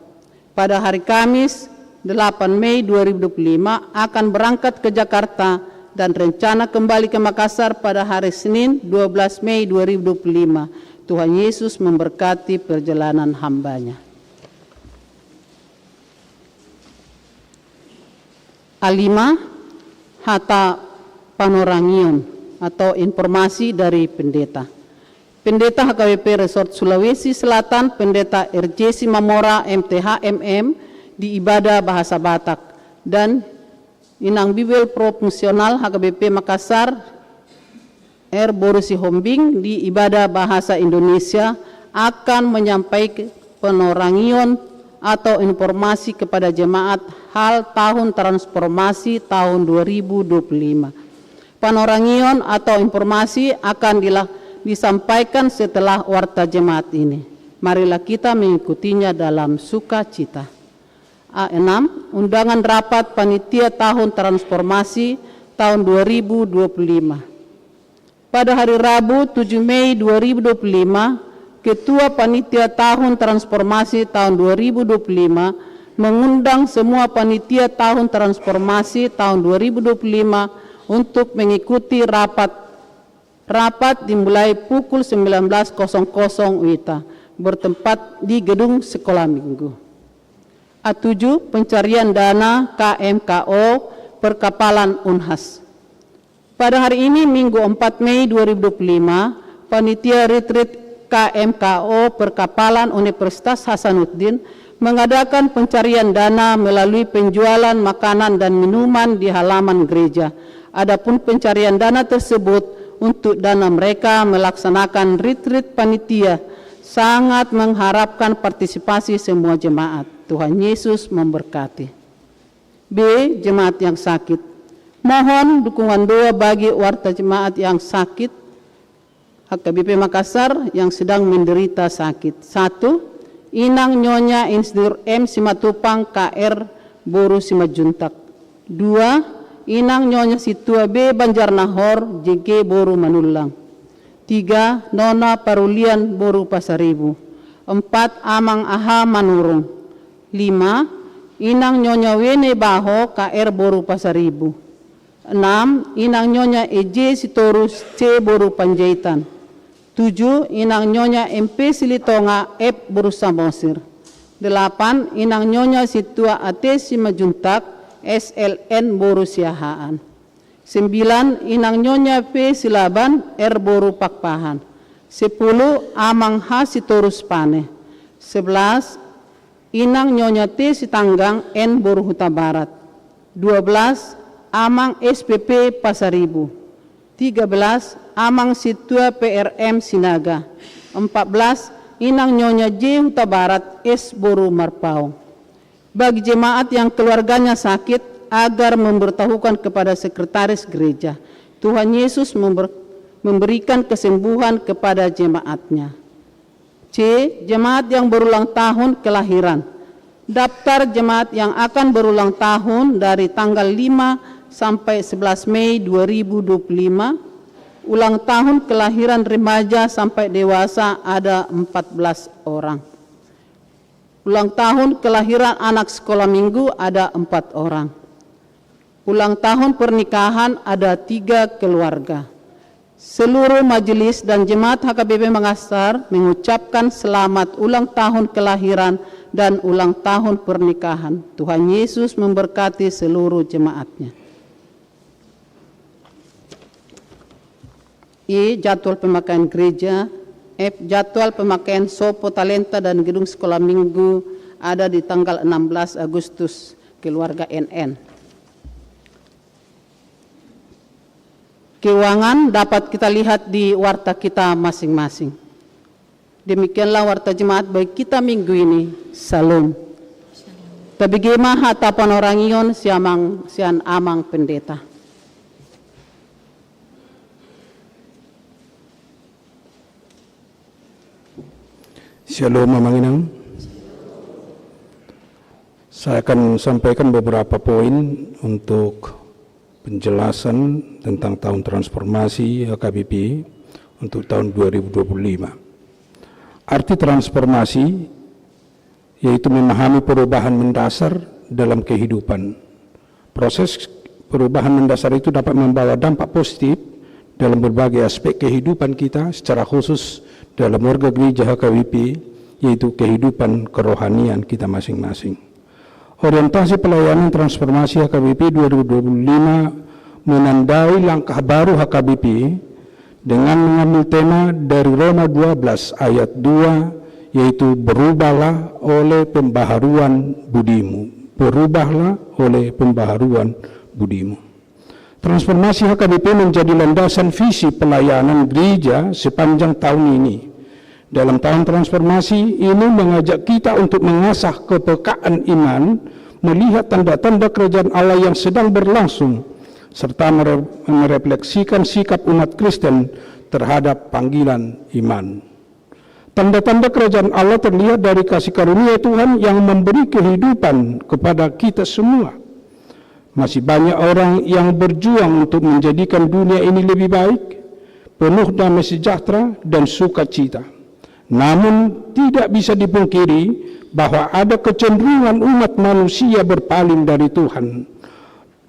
Pada hari Kamis delapan Mei dua ribu dua puluh lima akan berangkat ke Jakarta dan rencana kembali ke Makassar pada hari Senin dua belas Mei dua ribu dua puluh lima. Tuhan Yesus memberkati perjalanan hamba-Nya. A lima, hata panorangion atau informasi dari pendeta. Pendeta H K B P Resort Sulawesi Selatan, Pendeta R J Simamora, M T H M M, di Ibadah Bahasa Batak, dan Inang Bibel Prof Misional H K B P Makassar, R boru Sihombing, di Ibadah Bahasa Indonesia akan menyampaikan panorangion atau informasi kepada jemaat hal tahun transformasi tahun dua ribu dua puluh lima. Panorangion atau informasi akan dila-, disampaikan setelah warta jemaat ini. Marilah kita mengikutinya dalam sukacita. A enam, undangan rapat panitia tahun transformasi tahun dua ribu dua puluh lima. Pada hari Rabu, tujuh Mei dua ribu dua puluh lima, Ketua Panitia Tahun Transformasi tahun dua ribu dua puluh lima mengundang semua panitia tahun transformasi tahun dua ribu dua puluh lima untuk mengikuti rapat Rapat dimulai pukul sembilan belas kosong kosong W I T A, bertempat di gedung Sekolah Minggu. A tujuh, pencarian dana K M K O Perkapalan Unhas. Pada hari ini, Minggu empat Mei dua ribu dua puluh lima, Panitia Retreat K M K O Perkapalan Universitas Hasanuddin mengadakan pencarian dana melalui penjualan makanan dan minuman di halaman gereja. Adapun pencarian dana tersebut untuk dana mereka melaksanakan retreat panitia, sangat mengharapkan partisipasi semua jemaat. Tuhan Yesus memberkati. B. Jemaat yang sakit. Mohon dukungan doa bagi warta jemaat yang sakit, H K B P Makassar yang sedang menderita sakit. Satu, Inang Nyonya Insinyur M Simatupang K R boru Simanjuntak. Dua, Inang Nyonya Sintua B Banjarnahor J G boru Manullang. Tiga, Nona Parulian boru Pasaribu. Empat, Amang Aha Manurung. Lima, Inang Nyonya Wene Baho K R boru Pasaribu. Enam, Inang Nyonya E J Sitorus C boru Panjaitan. Tujuh, Inang Nyonya M P Silitonga F boru Samosir. Delapan, Inang Nyonya Sintua A T Simanjuntak S L N boru Siahaan. Sembilan, Inang Nyonya P Silaban R boru Pakpahan. Sepuluh, Amang H Sitorus Pane. Sebelas, Inang Nyonya T Sitanggang N boru Hutabarat. Dua belas, Amang S P P Pasaribu. Tiga belas, Amang Sintua P R M Sinaga. Empat belas, Inang Nyonya J Hutabarat S boru Marpaung. Bagi jemaat yang keluarganya sakit, agar memberitahukan kepada sekretaris gereja. Tuhan Yesus member-, memberikan kesembuhan kepada jemaat-Nya. C. Jemaat yang berulang tahun kelahiran. Daftar jemaat yang akan berulang tahun dari tanggal lima sampai sebelas Mei dua ribu dua puluh lima. Ulang tahun kelahiran remaja sampai dewasa ada empat belas orang. Ulang tahun kelahiran anak sekolah minggu ada empat orang. Ulang tahun pernikahan ada tiga keluarga. Seluruh majelis dan jemaat H K B P Makassar mengucapkan selamat ulang tahun kelahiran dan ulang tahun pernikahan. Tuhan Yesus memberkati seluruh jemaat-Nya. I. Jadwal pemakaian gereja. F. Jadwal pemakaian sopo, talenta, dan gedung sekolah minggu ada di tanggal enam belas Agustus, keluarga N N. Keuangan dapat kita lihat di warta kita masing-masing. Demikianlah warta jemaat bagi kita minggu ini. Syalom. Tabege ma hata panorangion sian amang, sian amang pendeta. Syalom, Amang Inang. Saya akan sampaikan beberapa poin untuk penjelasan tentang tahun transformasi H K B P untuk tahun dua ribu dua puluh lima. Arti transformasi yaitu memahami perubahan mendasar dalam kehidupan. Proses perubahan mendasar itu dapat membawa dampak positif dalam berbagai aspek kehidupan kita, secara khusus dalam warga gereja H K B P, yaitu kehidupan kerohanian kita masing-masing. Orientasi pelayanan transformasi H K B P dua ribu dua puluh lima menandai langkah baru H K B P dengan mengambil tema dari Roma dua belas ayat dua, yaitu berubahlah oleh pembaharuan budimu. Berubahlah oleh pembaharuan budimu. Transformasi H K B P menjadi landasan visi pelayanan gereja sepanjang tahun ini. Dalam tahun transformasi ini mengajak kita untuk mengasah kepekaan iman, melihat tanda-tanda kerajaan Allah yang sedang berlangsung, serta mere-, merefleksikan sikap umat Kristen terhadap panggilan iman. Tanda-tanda kerajaan Allah terlihat dari kasih karunia Tuhan yang memberi kehidupan kepada kita semua. Masih banyak orang yang berjuang untuk menjadikan dunia ini lebih baik, penuh damai sejahtera dan sukacita. Namun, tidak bisa dipungkiri bahwa ada kecenderungan umat manusia berpaling dari Tuhan,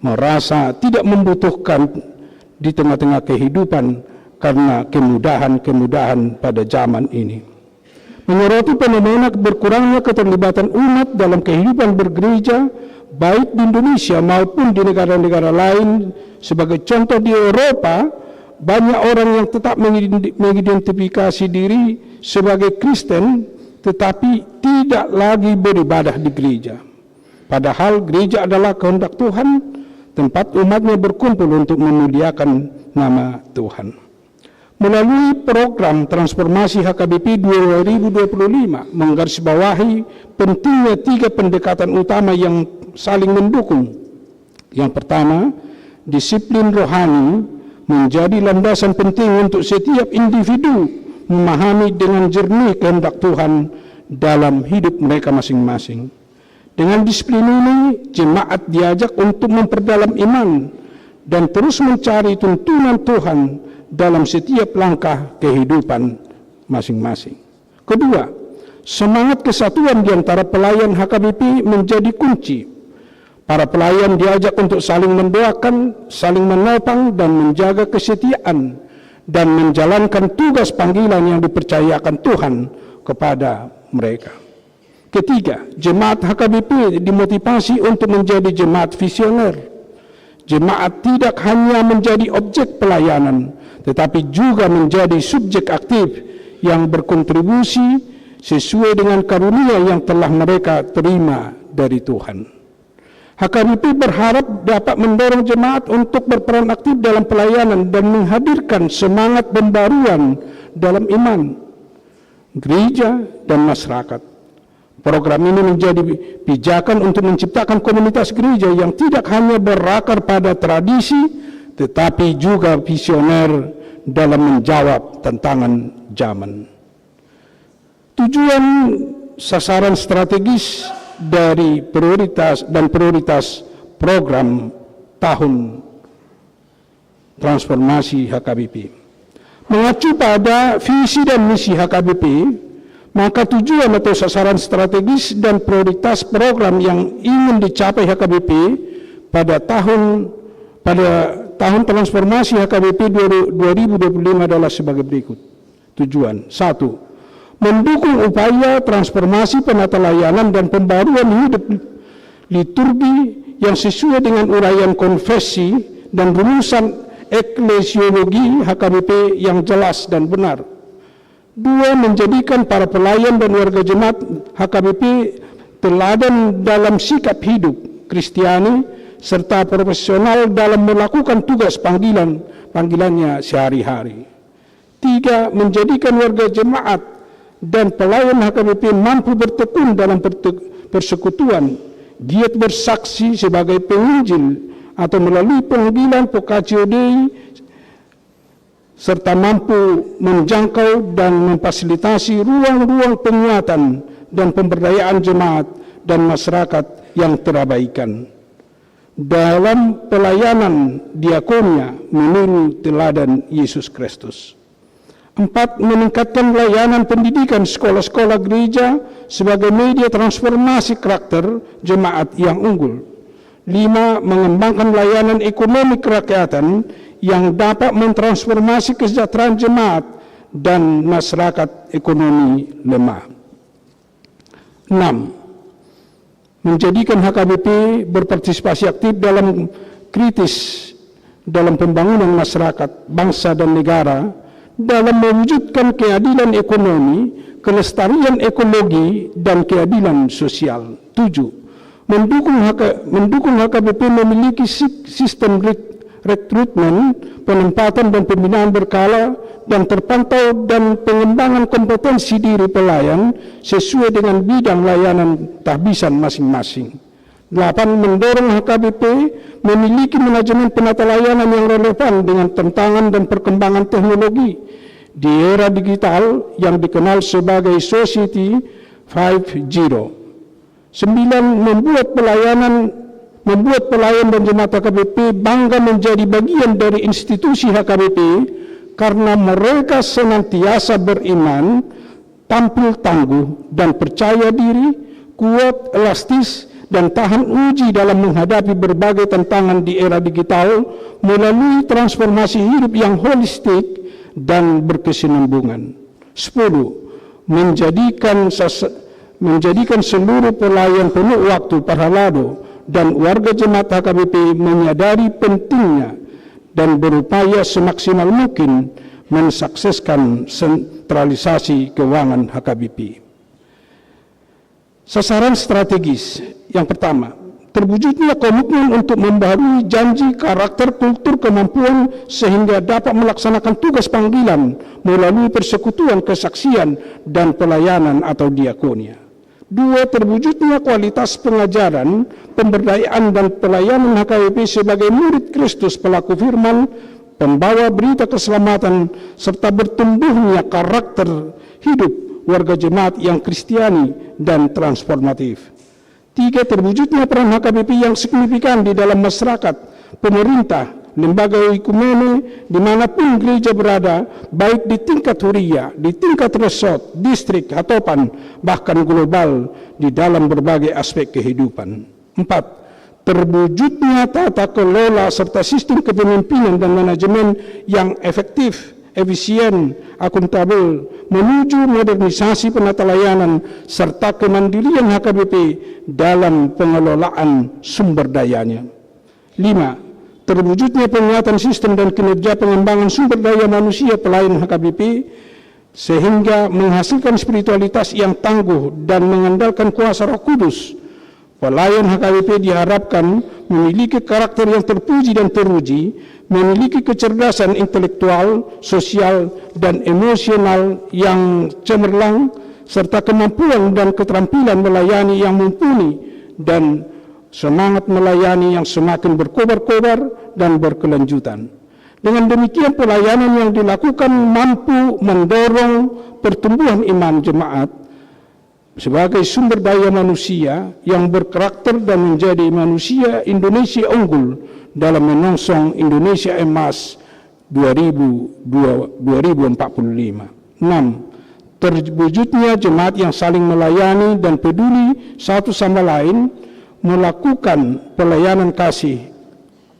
merasa tidak membutuhkan di tengah-tengah kehidupan karena kemudahan-kemudahan pada zaman ini. Menyoroti fenomena berkurangnya keterlibatan umat dalam kehidupan bergereja, baik di Indonesia maupun di negara-negara lain, sebagai contoh di Eropa, banyak orang yang tetap mengidenti-, mengidentifikasi diri sebagai Kristen, tetapi tidak lagi beribadah di gereja. Padahal gereja adalah kehendak Tuhan, tempat umatnya berkumpul untuk memuliakan nama Tuhan. Melalui program transformasi H K B P dua ribu dua puluh lima menggarisbawahi pentingnya tiga pendekatan utama yang saling mendukung. Yang pertama, disiplin rohani menjadi landasan penting untuk setiap individu memahami dengan jernih kehendak Tuhan dalam hidup mereka masing-masing. Dengan disiplin ini, jemaat diajak untuk memperdalam iman dan terus mencari tuntunan Tuhan dalam setiap langkah kehidupan masing-masing. Kedua, semangat kesatuan di antara pelayan H K B P menjadi kunci. Para pelayan diajak untuk saling mendoakan, saling menopang, dan menjaga kesetiaan, dan menjalankan tugas panggilan yang dipercayakan Tuhan kepada mereka. Ketiga, jemaat H K B P dimotivasi untuk menjadi jemaat visioner. Jemaat tidak hanya menjadi objek pelayanan, tetapi juga menjadi subjek aktif yang berkontribusi sesuai dengan karunia yang telah mereka terima dari Tuhan. H K B P berharap dapat mendorong jemaat untuk berperan aktif dalam pelayanan dan menghadirkan semangat pembaruan dalam iman, gereja, dan masyarakat. Program ini menjadi pijakan untuk menciptakan komunitas gereja yang tidak hanya berakar pada tradisi, tetapi juga visioner dalam menjawab tantangan zaman. Tujuan, sasaran strategis dari prioritas dan prioritas program tahun transformasi H K B P. Mengacu pada visi dan misi H K B P, maka tujuan atau sasaran strategis dan prioritas program yang ingin dicapai H K B P pada tahun, pada tahun transformasi H K B P dua ribu dua puluh lima adalah sebagai berikut. Tujuan. Satu, mendukung upaya transformasi penata layanan dan pembaruan hidup liturgi yang sesuai dengan uraian konfesi dan rumusan eklesiologi H K B P yang jelas dan benar. Dua, menjadikan para pelayan dan warga jemaat H K B P teladan dalam sikap hidup Kristiani serta profesional dalam melakukan tugas panggilan, panggilannya sehari-hari. Tiga, menjadikan warga jemaat dan pelayan H K B P mampu bertekun dalam perte-, persekutuan, giat bersaksi sebagai penginjil atau melalui panggilan vocatio Dei, serta mampu menjangkau dan memfasilitasi ruang-ruang penguatan dan pemberdayaan jemaat dan masyarakat yang terabaikan dalam pelayanan diakonia meniru teladan Yesus Kristus. Empat, meningkatkan layanan pendidikan sekolah-sekolah gereja sebagai media transformasi karakter jemaat yang unggul. Lima, mengembangkan layanan ekonomi kerakyatan yang dapat mentransformasi kesejahteraan jemaat dan masyarakat ekonomi lemah. Enam, menjadikan H K B P berpartisipasi aktif dalam kritis dalam pembangunan masyarakat, bangsa, dan negara dalam mewujudkan keadilan ekonomi, kelestarian ekologi, dan keadilan sosial. Tujuh, mendukung H K, mendukung H K B P memiliki si-, sistem rek-, rekrutmen, penempatan dan pembinaan berkala dan terpantau dan pengembangan kompetensi diri pelayan sesuai dengan bidang layanan tahbisan masing-masing. Delapan, mendorong H K B P memiliki manajemen penata layanan yang relevan dengan tantangan dan perkembangan teknologi di era digital yang dikenal sebagai Society five zero. Sembilan, membuat pelayanan, membuat pelayan dan jemaat H K B P bangga menjadi bagian dari institusi H K B P karena mereka senantiasa beriman, tampil tangguh dan percaya diri, kuat, elastis, dan tahan uji dalam menghadapi berbagai tantangan di era digital melalui transformasi hidup yang holistik dan berkesinambungan. Sepuluh, menjadikan sas-, menjadikan seluruh pelayan penuh waktu, parhalado, dan warga jemaat H K B P menyadari pentingnya dan berupaya semaksimal mungkin mensukseskan sentralisasi keuangan H K B P. Sasaran strategis yang pertama, terwujudnya komitmen untuk membaharui janji, karakter, kultur, kemampuan sehingga dapat melaksanakan tugas panggilan melalui persekutuan, kesaksian, dan pelayanan atau diakonia. Dua, terwujudnya kualitas pengajaran, pemberdayaan, dan pelayanan H K B P sebagai murid Kristus pelaku firman, pembawa berita keselamatan, serta bertumbuhnya karakter hidup warga jemaat yang Kristiani dan transformatif. Tiga, terwujudnya peran H K B P yang signifikan di dalam masyarakat, pemerintah, lembaga oikumene, di mana pun gereja berada, baik di tingkat huria, di tingkat resort, distrik, hatopan, bahkan global, di dalam berbagai aspek kehidupan. Empat, terwujudnya tata kelola serta sistem kepemimpinan dan manajemen yang efektif, efisien, akuntabel, menuju modernisasi penatalayanan serta kemandirian H K B P dalam pengelolaan sumber dayanya. Lima, terwujudnya penguatan sistem dan kinerja pengembangan sumber daya manusia pelayan H K B P, sehingga menghasilkan spiritualitas yang tangguh dan mengandalkan kuasa Roh Kudus. Pelayan H K B P diharapkan memiliki karakter yang terpuji dan teruji, memiliki kecerdasan intelektual, sosial, dan emosional yang cemerlang, serta kemampuan dan keterampilan melayani yang mumpuni dan semangat melayani yang semakin berkobar-kobar dan berkelanjutan. Dengan demikian, pelayanan yang dilakukan mampu mendorong pertumbuhan iman jemaat sebagai sumber daya manusia yang berkarakter dan menjadi manusia Indonesia unggul dalam menyongsong Indonesia Emas dua ribu dua, dua ribu empat puluh lima. Enam, terwujudnya jemaat yang saling melayani dan peduli satu sama lain, melakukan pelayanan kasih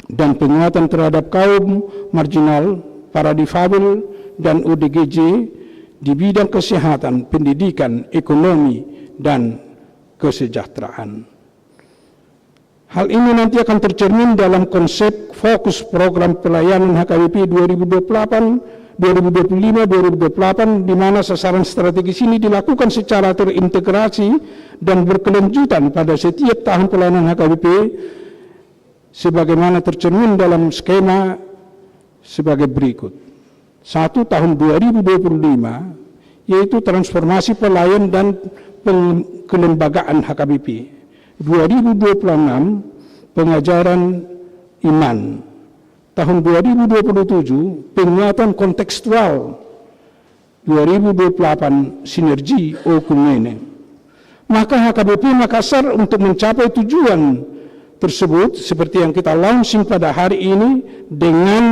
dan penguatan terhadap kaum marginal, para difabel, dan O D G J di bidang kesehatan, pendidikan, ekonomi, dan kesejahteraan. Hal ini nanti akan tercermin dalam konsep fokus program pelayanan H K B P dua ribu dua puluh delapan, dua ribu dua puluh lima, dua ribu dua puluh delapan, di mana sasaran strategis ini dilakukan secara terintegrasi dan berkelanjutan pada setiap tahun pelayanan H K B P, sebagaimana tercermin dalam skema sebagai berikut. Satu, tahun dua ribu dua puluh lima, yaitu transformasi pelayan dan peng-, kelembagaan H K B P. Dua ribu dua puluh enam, pengajaran iman. Tahun dua ribu dua puluh tujuh, penguatan kontekstual. Dua ribu dua puluh delapan, sinergi oikumene. Maka H K B P Makassar untuk mencapai tujuan tersebut, seperti yang kita launching pada hari ini, dengan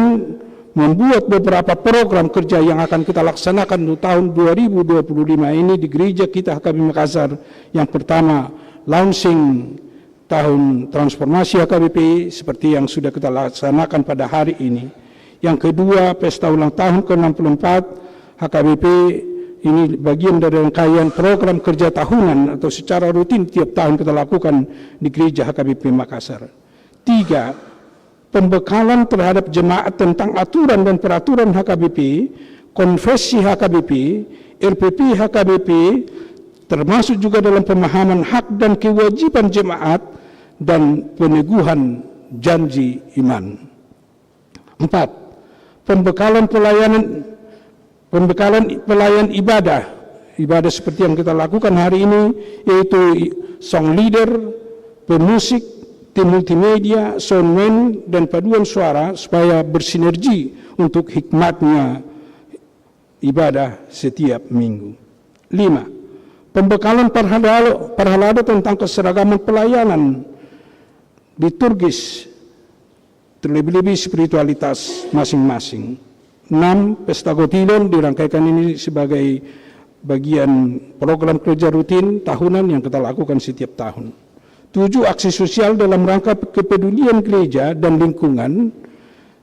membuat beberapa program kerja yang akan kita laksanakan untuk tahun dua ribu dua puluh lima ini di gereja kita H K B P Makassar. Yang pertama, launching tahun transformasi H K B P seperti yang sudah kita laksanakan pada hari ini. Yang kedua, pesta ulang tahun ke enam puluh empat H K B P ini bagian dari rangkaian program kerja tahunan atau secara rutin tiap tahun kita lakukan di gereja H K B P Makassar. Tiga, pembekalan terhadap jemaat tentang aturan dan peraturan H K B P, konfesi H K B P, R P P H K B P, termasuk juga dalam pemahaman hak dan kewajiban jemaat dan peneguhan janji iman. Empat, pembekalan pelayanan, pembekalan pelayan ibadah. Ibadah seperti yang kita lakukan hari ini, yaitu i-, song leader, pemusik, tim multimedia, soundman, dan paduan suara supaya bersinergi untuk hikmatnya ibadah setiap minggu. Lima, pembekalan parhalado, parhalado tentang keseragaman pelayanan liturgis, terlebih-lebih spiritualitas masing-masing. Enam, pesta gotilon dirangkaikan ini sebagai bagian program kerja rutin tahunan yang kita lakukan setiap tahun. Tujuh, aksi sosial dalam rangka kepedulian gereja dan lingkungan.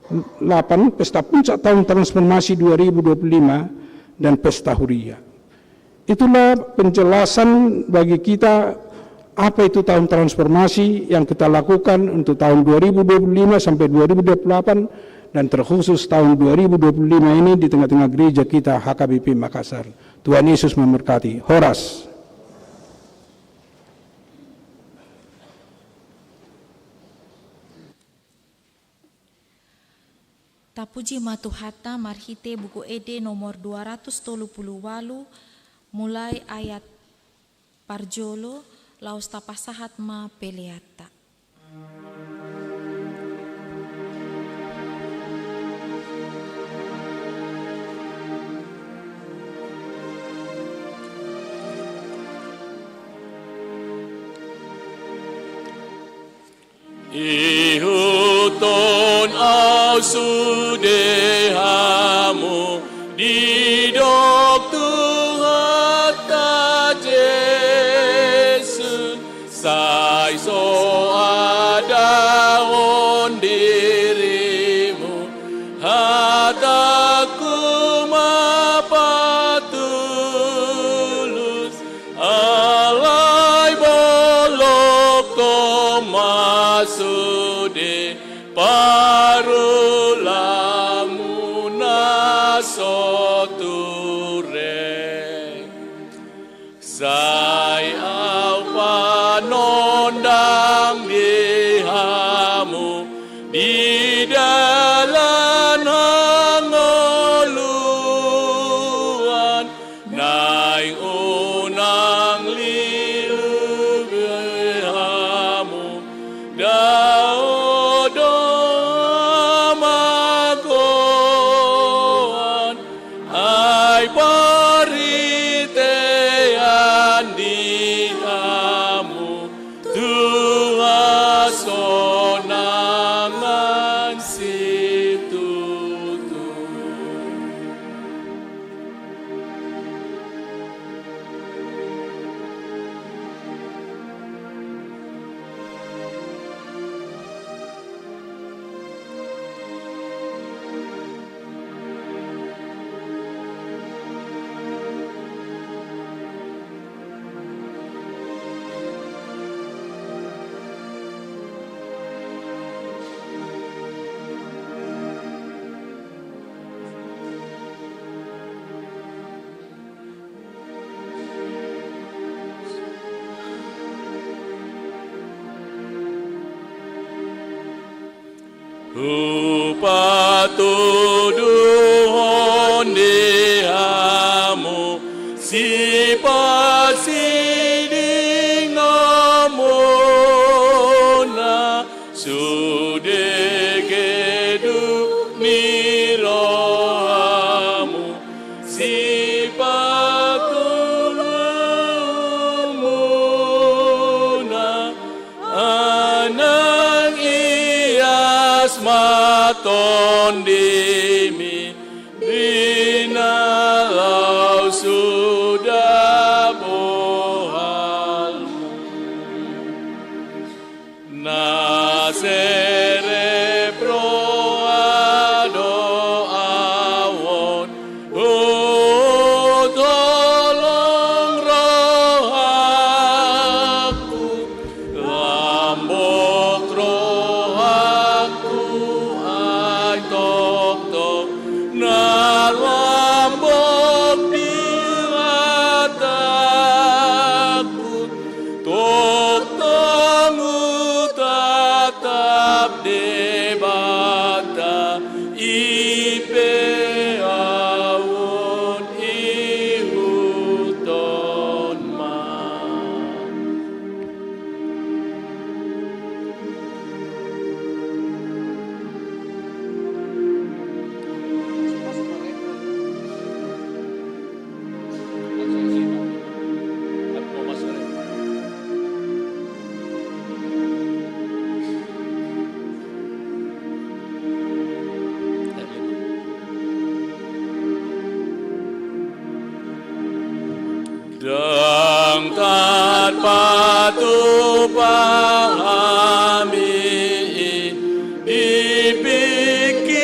delapan, pesta puncak tahun transformasi dua ribu dua puluh lima, dan pesta huria. Itulah penjelasan bagi kita apa itu tahun transformasi yang kita lakukan untuk tahun dua ribu dua puluh lima sampai dua ribu dua puluh delapan, dan terkhusus tahun dua ribu dua puluh lima ini di tengah-tengah gereja kita H K B P Makassar. Tuhan Yesus memberkati. Horas. Tapuji ma Tuhanta marhite Buku Ende nomor dua ratus tolu pulu ualu, mulai ayat parjolo, laos tapasahat ma peleanta. Ihuthon au sude hamu, didok Tuhanta Jesus, sai so adahon dirimu, hatangku ma patulus. Alai bolongkon ma sude parulamu na so ture. Sai au panondang di hamu di dalan hangoluan, naeng unang lilu be hamu, dao do hamagoan, ai parhitean di hamu tu hasonangan situtu. Hupatuduhon di hamu sipasidingonmuna, sude geduk ni rohamu, sipatulumuna, ai nang ias ma tondimi di na laho suda bohalmu. Na serep roha do au on, huhut holong rohangku, lambok rohangku ai tongtong, na lambok di hatangku, tongtong hutatap Debata, i pe au on ihuthon ma. Ndang tarpatupa hami i di pingki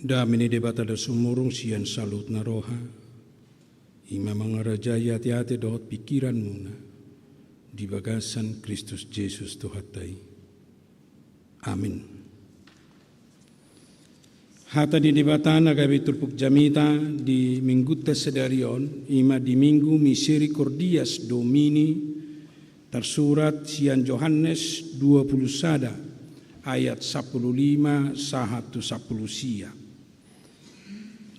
Dame ni Debata na sumurung sian saluhutna roha, i ma mangarajai ateate dohot pingkiranmuna di bagasan Kristus Jesus Tuhanta i. Amin. Hata ni Debata na gabe turpuk jamita di Minggunta sadari on, i ma di Minggu Misericordias Domini, tarsurat sian Johannes dua pulu sada ayat sampulu lima sahat tu sampulu sia.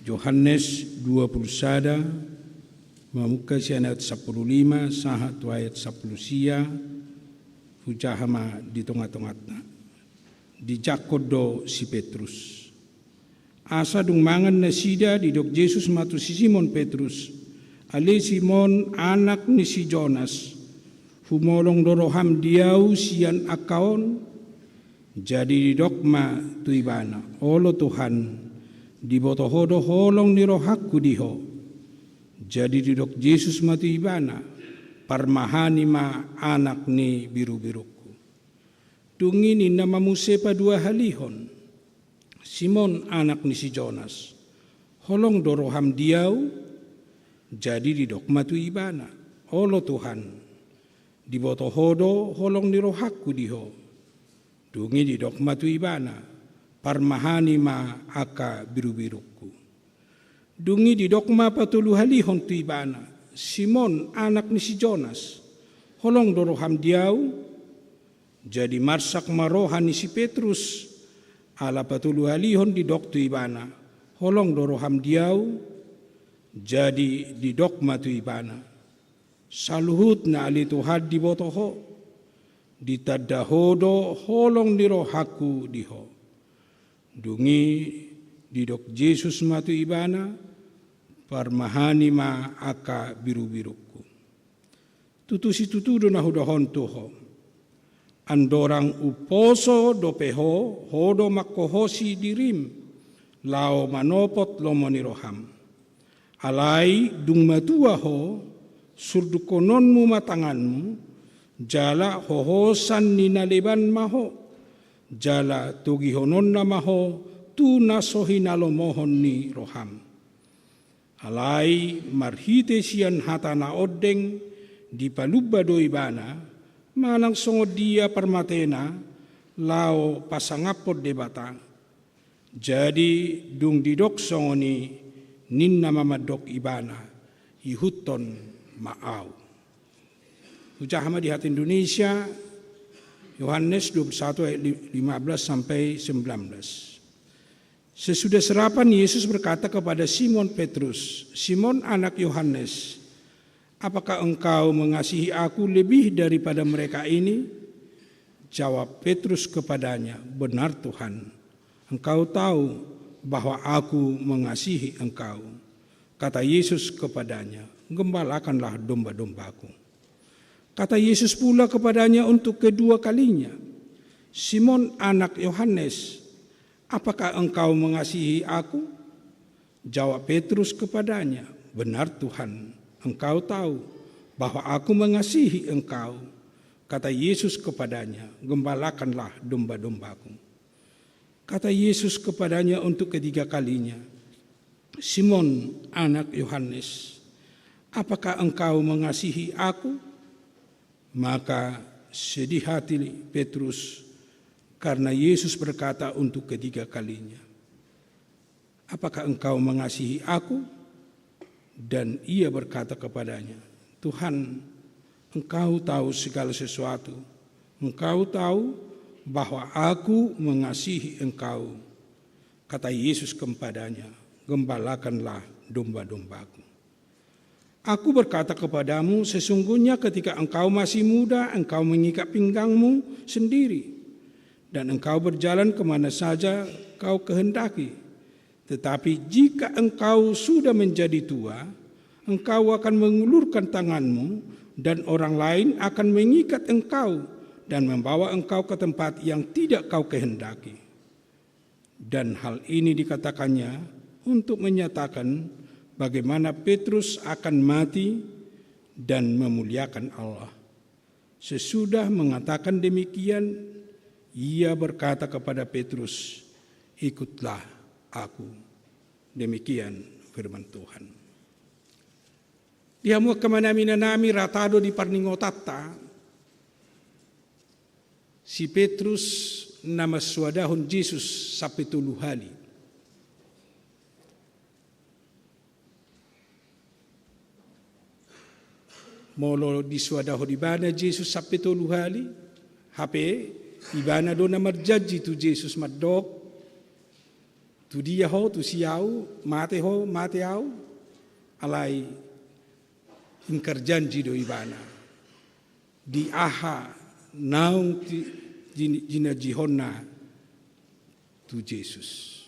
Johannes dua pulu sada, mamungka sian ayat sampulu lima sahat tu ayat sampulu sia, hujaha ma di tonga-tongatna. Dijangkon do si Petrus. Asa dung mangan nasida, didok Jesus ma tu si Simon Petrus: Ale Simon, anak ni si Jonas, humolong do roham di Ahu sian angka on? Jadi didok ma tu Ibana: Olo Tuhan, diboto Ho do holong ni rohangku di Ho. Jadi didok Jesus ma tu ibana: Parmahani ma anak ni birubirungku. Dung i ninna ma muse paduahalihon: Simon, anak ni si Jonas, holong do roham di Ahu? Jadi didok ma tu ibana: Olo Tuhan, diboto Ho do holong ni rohangku di Ho. Dung i didok ma tu ibana: Parmahani ma angka birubirungku. Dung i didok ma patoluhalihon tu ibana: Simon, anak ni si Jonas, holong do roham di Ahu? Jadi marsak ma roha ni si Petrus, ala patoluhalihon didok tu ibana: Holong do roham di Ahu? Jadi didok ma tu ibana: Saluhutna, ale Tuhan, diboto Ho. Ditanda Ho do holong ni rohangku di Ho. Dung i didok Jesus ma tu ibana: Parmahani ma angka birubirungku. Tutu situtu do na hudohon tu ho: Andorang umposo dope ho, ho do mangkohosi dirim laho manopot lomo ni roham. Alai dung matua ho, surdukkononmu ma tanganmu, jala hohosan ni na leban ma ho, jala togihononna ma ho tu na so hinalomohon ni roham. Alai marhite sian hata na ondeng dipalumba do ibana, manang songon dia parmatena, laho pasangaphon Debata. Jadi dung didok songon i, ninna ma mandok ibana: Ihuthon ma ahu. Hujaha ma di hata Indonesia, Yohanes dua puluh satu ayat li-, lima belas sampai sembilan belas. Sesudah sarapan, Yesus berkata kepada Simon Petrus: Simon, anak Yohanes, apakah engkau mengasihi Aku lebih daripada mereka ini? Jawab Petrus kepada-Nya: Benar, Tuhan, Engkau tahu bahwa Aku mengasihi Engkau. Kata Yesus kepada-nya: Gembalakanlah domba-domba-Ku. Kata Yesus pula kepada-nya untuk kedua kalinya: Simon, anak Yohanes, apakah engkau mengasihi Aku? Jawab Petrus kepada-Nya: Benar, Tuhan, Engkau tahu bahwa Aku mengasihi Engkau. Kata Yesus kepada-nya: Gembalakanlah domba-domba-Ku. Kata Yesus kepada-nya untuk ketiga kalinya: Simon, anak Yohanes, apakah engkau mengasihi Aku? Maka sedih hati Petrus karena Yesus berkata untuk ketiga kalinya: Apakah engkau mengasihi Aku? Dan ia berkata kepada-Nya: Tuhan, Engkau tahu segala sesuatu. Engkau tahu bahwa Aku mengasihi Engkau. Kata Yesus kepada-nya: Gembalakanlah domba-domba-Ku. Aku berkata kepadamu, sesungguhnya ketika engkau masih muda, engkau mengikat pinggangmu sendiri, dan engkau berjalan ke mana saja kau kehendaki. Tetapi jika engkau sudah menjadi tua, engkau akan mengulurkan tanganmu, dan orang lain akan mengikat engkau dan membawa engkau ke tempat yang tidak kau kehendaki. Dan hal ini dikatakannya untuk menyatakan bagaimana Petrus akan mati dan memuliakan Allah. Sesudah mengatakan demikian, ia berkata kepada Petrus: Ikutlah aku. Demikian firman Tuhan. Di hamu angka amanami inanami, rata do di parningotanta si Petrus na mansoadahon Jesus sampe tolu hali. Molo disoadahon ibana Jesus sampe tolu hali, hape ibana do na marjanji tu Jesus mandok, tu dia ho, tusi ahu, mate ho, mate ahu. Alai ingkar janji do ibana di aha naung ti-, jin-, jinajihonna tu Jesus.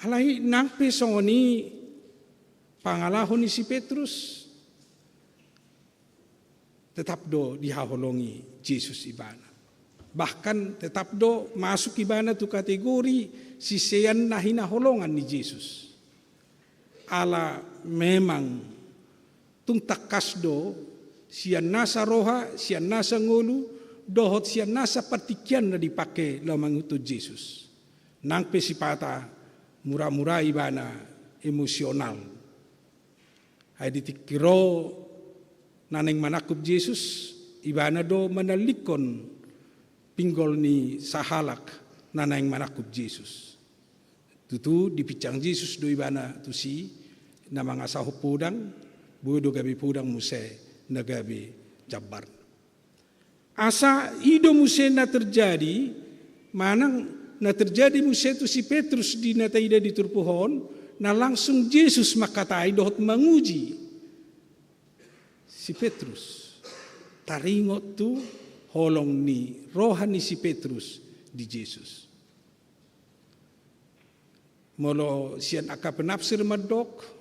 Alai nang pe songon i pangalaho ni si Petrus, tetap do dihaholongi Jesus ibana. Bahkan tetap do masuk ibana tu kategori sisean na hinaholongan ni Jesus. Ala memang tung tangkas do sian nasa roha, sian nasa ngolu, dohot sian nasa partingkian na dipake laho mangihuthon Jesus. Nang pe sipata mura-mura ibana emosional. Ai di tingki ro na naeng manangkup Jesus, ibana do manallikkon pinggol ni sahalak na naeng manangkup Jesus. Tutu dipinsang Jesus do ibana tusi na mangasahon podang, boi do gabe podang muse na gabe jambar. Asa i do muse na terjadi, manang na terjadi muse tu si Petrus di na taida di turpuk on, na langsung Jesus mangkatai dohot manguji si Petrus. Taringot tu holong ni roha ni si Petrus di Jesus. Molo sian angka penafsir mandok,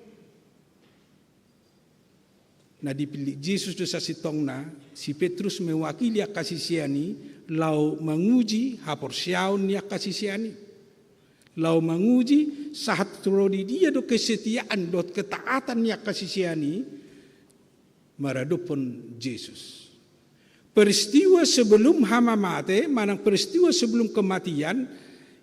na dipillit Jesus do sasintongna, si Petrus mewakili angka sisean i laho manguji haporseaon ni angka sisean i. Laho manguji sahat tu ro di dia do kesetiaan dohot ketaatan ni angka sisean i maradophon Jesus. Peristiwa sebelum hama mate, manang peristiwa sebelum kematian,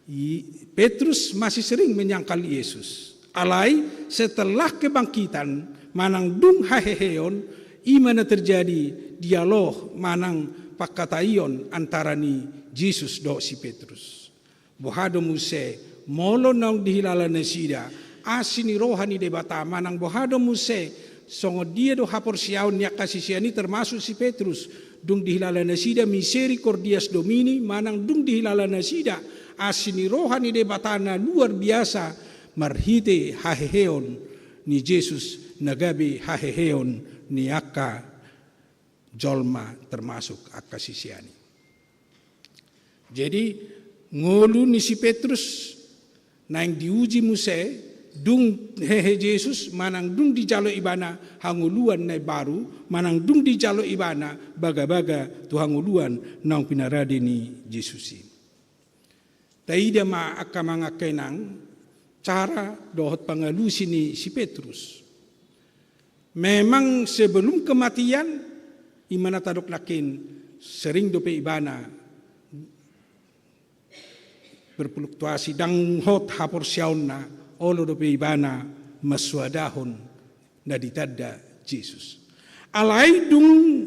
i-, Petrus masih sering menyangkal Yesus. Alai setelah kebangkitan, manang dung haheheon, i ma na terjadi dialog, manang pangkataion antara ni Jesus dohot si Petrus. Boha do muse, molo naung dihilala nasida asi ni roha ni Debata, manang boha do muse, songon dia do haporseaon ni angka sisean i termasuk si Petrus, dung dihilala nasida misericordias Domini, manang dung dihilala nasida asi ni roha ni Debata na luar biasa marhite haheheon ni Jesus na gabe haheheon ni angka jolma termasuk angka sisean i. Jadi, ngolu ni si Petrus naeng diuji muse, dung hehe Jesus, manang dung dijalo ibana hangoluan na imbaru, manang dung dijalo ibana bagabaga tu hangoluan naung pinarade ni Jesus i. Taida ma angka amang angka inang, cara dohot pangalusi ni si Petrus. Memang sebelum kematian, i ma na tadok nangkin, sering dope ibana berfluktuasi, ndang hot haporseaonna, olo dope ibana mansoadahon na ditanda Jesus. Alai dung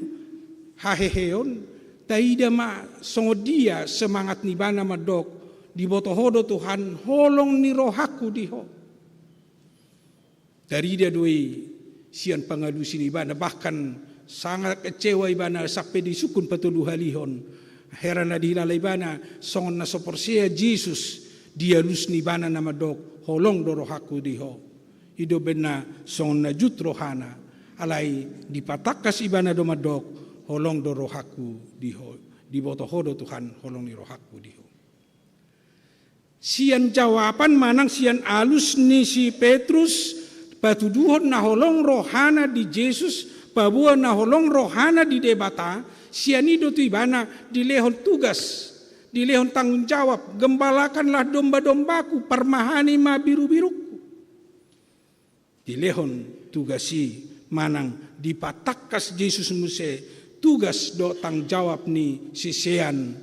haheheon, taida ma songon dia semangat ni ibana mandok, diboto Ho do Tuhan, holong ni rohangku di Ho. Tarida do i sian pangalusi ni ibana, bahkan sangat kecewa ibana sampe disungkun patoluhalihon. Hera na dihilala ibana songon na so porsea Jesus, dialusi ibana na mandok, holong do rohangku di Ho. I do umbahen na songon na jut rohana, alai dipatangkas ibana do mandok, holong do rohangku di Ho. Diboto Ho do Tuhan, holong ni rohangku di Ho. Sian jawaban manang sian alus ni si Petrus, patuduhon na holong rohana di Jesus, paboa na holong rohana di Debata, sian i do tu ibana dilehon tugas, dilehon tanggung jawab, gembalakanlah domba-dombaku, parmahani ma biru-birungku. Dilehon tugas i manang dipatangkas Jesus muse tugas dohot tanggung jawab ni sisean,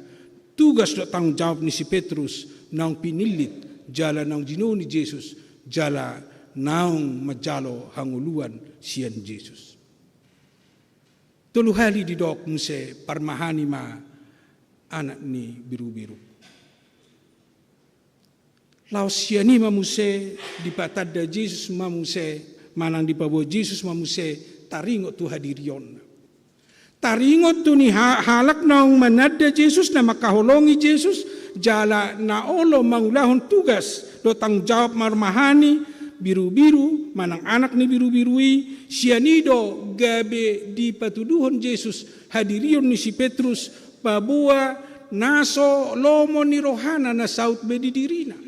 tugas dohot tanggung jawab ni si Petrus naung pinillit jala naung jinou ni Jesus, jala naung manjalo hangoluan sian Jesus. Tolu hali didok muse parmahani ma anak ni birubiru. Laos sian i ma muse dipatanda Jesus ma muse, manang dipaboa Jesus ma muse taringot tu hadirionna. Taringot tu ni ha-, halak naung mananda Jesus, na mangkaholongi Jesus, jala na olo mangulahon tugas dohot tanggung jawab parmahani birubiru, manang anak ni birubiru i, sian i do gabe dipatuduhon Jesus hadirion ni si Petrus, paboa na so lomo ni rohana na saut be di dirina.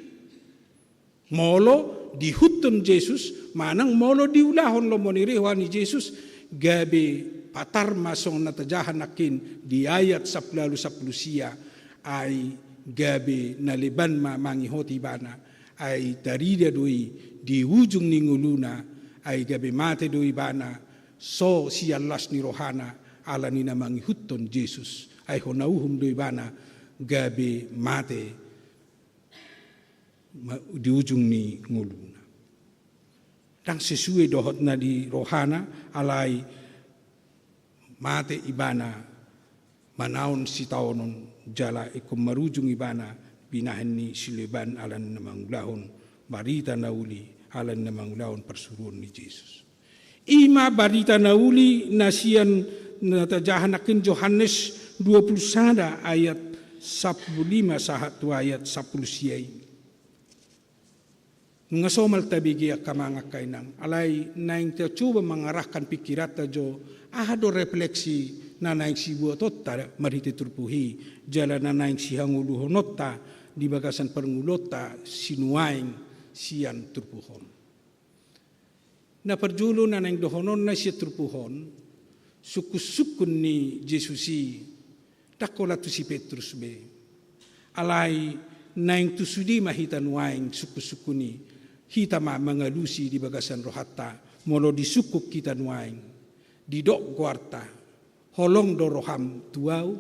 Molo diihuthon Jesus, manang molo diulahon lomo ni roha ni Jesus, gabe patar ma songon na tajaha nangkin di ayat sampulu ualu sampulu sia, ai gabe na leban ma mangihoti ibana, ai tarida do i di ujung ni ngoluna, ai gabe mate do ibana, so sian las ni rohana, ala ni na mangihuthon Jesus, ai hona uhum do ibana, gabe mate ma-, di ujung ni ngoluna. Ndang sesuai dohot na di rohana, alai mate ibana manaon sitaonon, jala ingkon marujung ibana binahen ni siloban ala ni na mangulahon barita na uli, ala ni na mangulahon parsuruon ni Jesus. I ma barita na uli na sian na tajaha nangkin Johannes dua pulu sada ayat sampulu lima sahat tu ayat sampulu sia i. Nunga somal tabege angka amang angka inang, alai naeng tacoba mangarahkan pikiranta jo, aha do refleksi na naeng sibuatonta marhite turpuk i, jala na naeng sihangoluhononta di bagasan parngoluonta sinuaeng sian turpuk on. Na parjolo na naeng dohononna sian turpuk on, sungkunsungkun ni Jesus i, ndang holan tu si Petrus be. Alai naeng tu sude ma hita nuaeng sungkunsungkun i, hita ma mangalusi di bagasan rohanta, molo disungkun hita nuaeng, didok goarta, holong do roham tu ahu.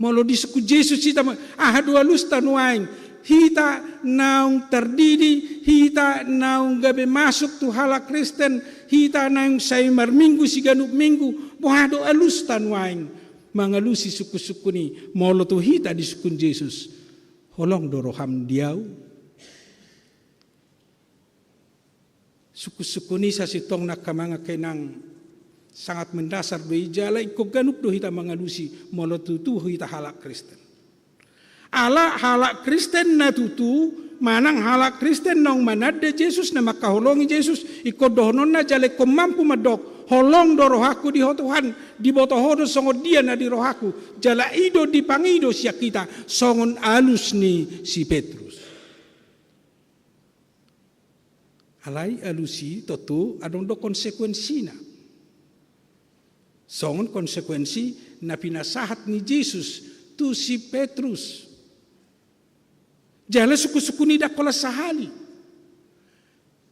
Molo disungkun Jesus hita ma, aha do alusta nuaeng? Hita naung tardidi, hita naung gabe masuk tu halak Kristen, hita naung sai marminggu siganup minggu, boha do alusta nuaeng mangalusi sungkunsungkun i? Molo tu hita disungkun Jesus, holong do roham di ahu. Sungkunsungkun i sasintongna angka amang angka inang, sangat mendasar do i, jala ingkon ganup do hita mangalusi molo tutu hita halak Kristen. Ala halak Kristen na tutu, manang halak Kristen naung mananda Jesus, na mangkaholongi Jesus, ingkon dohononna jala ingkon mampu mandok, holong do rohangku di Ho Tuhan, diboto Ho do songon dia na di rohangku, jala i do dipangido sian hita songon alus ni si Petrus. Alai alus i tontu adong do konsekuensina. Songon konsekuensi na pinasahat ni Jesus tu si Petrus. Jala sungkunsungkun i ndang holan sahali.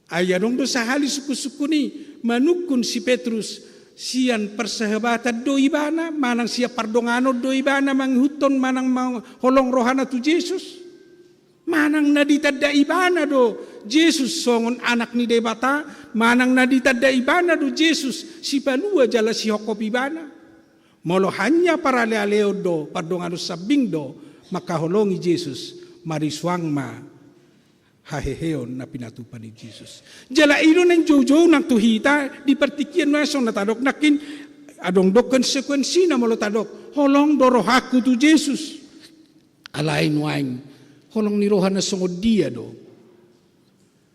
Ai adong do sahali sungkunsungkun i manungkun si Petrus, sian parsahabatan do ibana, manang sian pardonganon do ibana mangihuthon, manang ma-, holong rohana tu Jesus. Manang na ditanda ibana do Jesus songon Anak ni Debata, manang na ditanda ibana do Jesus sipalua jala sihophop ibana. Molo hanya paralealeon do, pardonganon sambing do mangkaholongi Jesus, marisuang ma haheheon na pinatupa ni Jesus. Jala i do naeng joujou nang tu hita di partingkian nuaeng, songon na tadok nangkin, adong do konsekuensina molo tadok, holong do rohangku tu Jesus. Alai nuaeng, holong ni roha na songon dia do?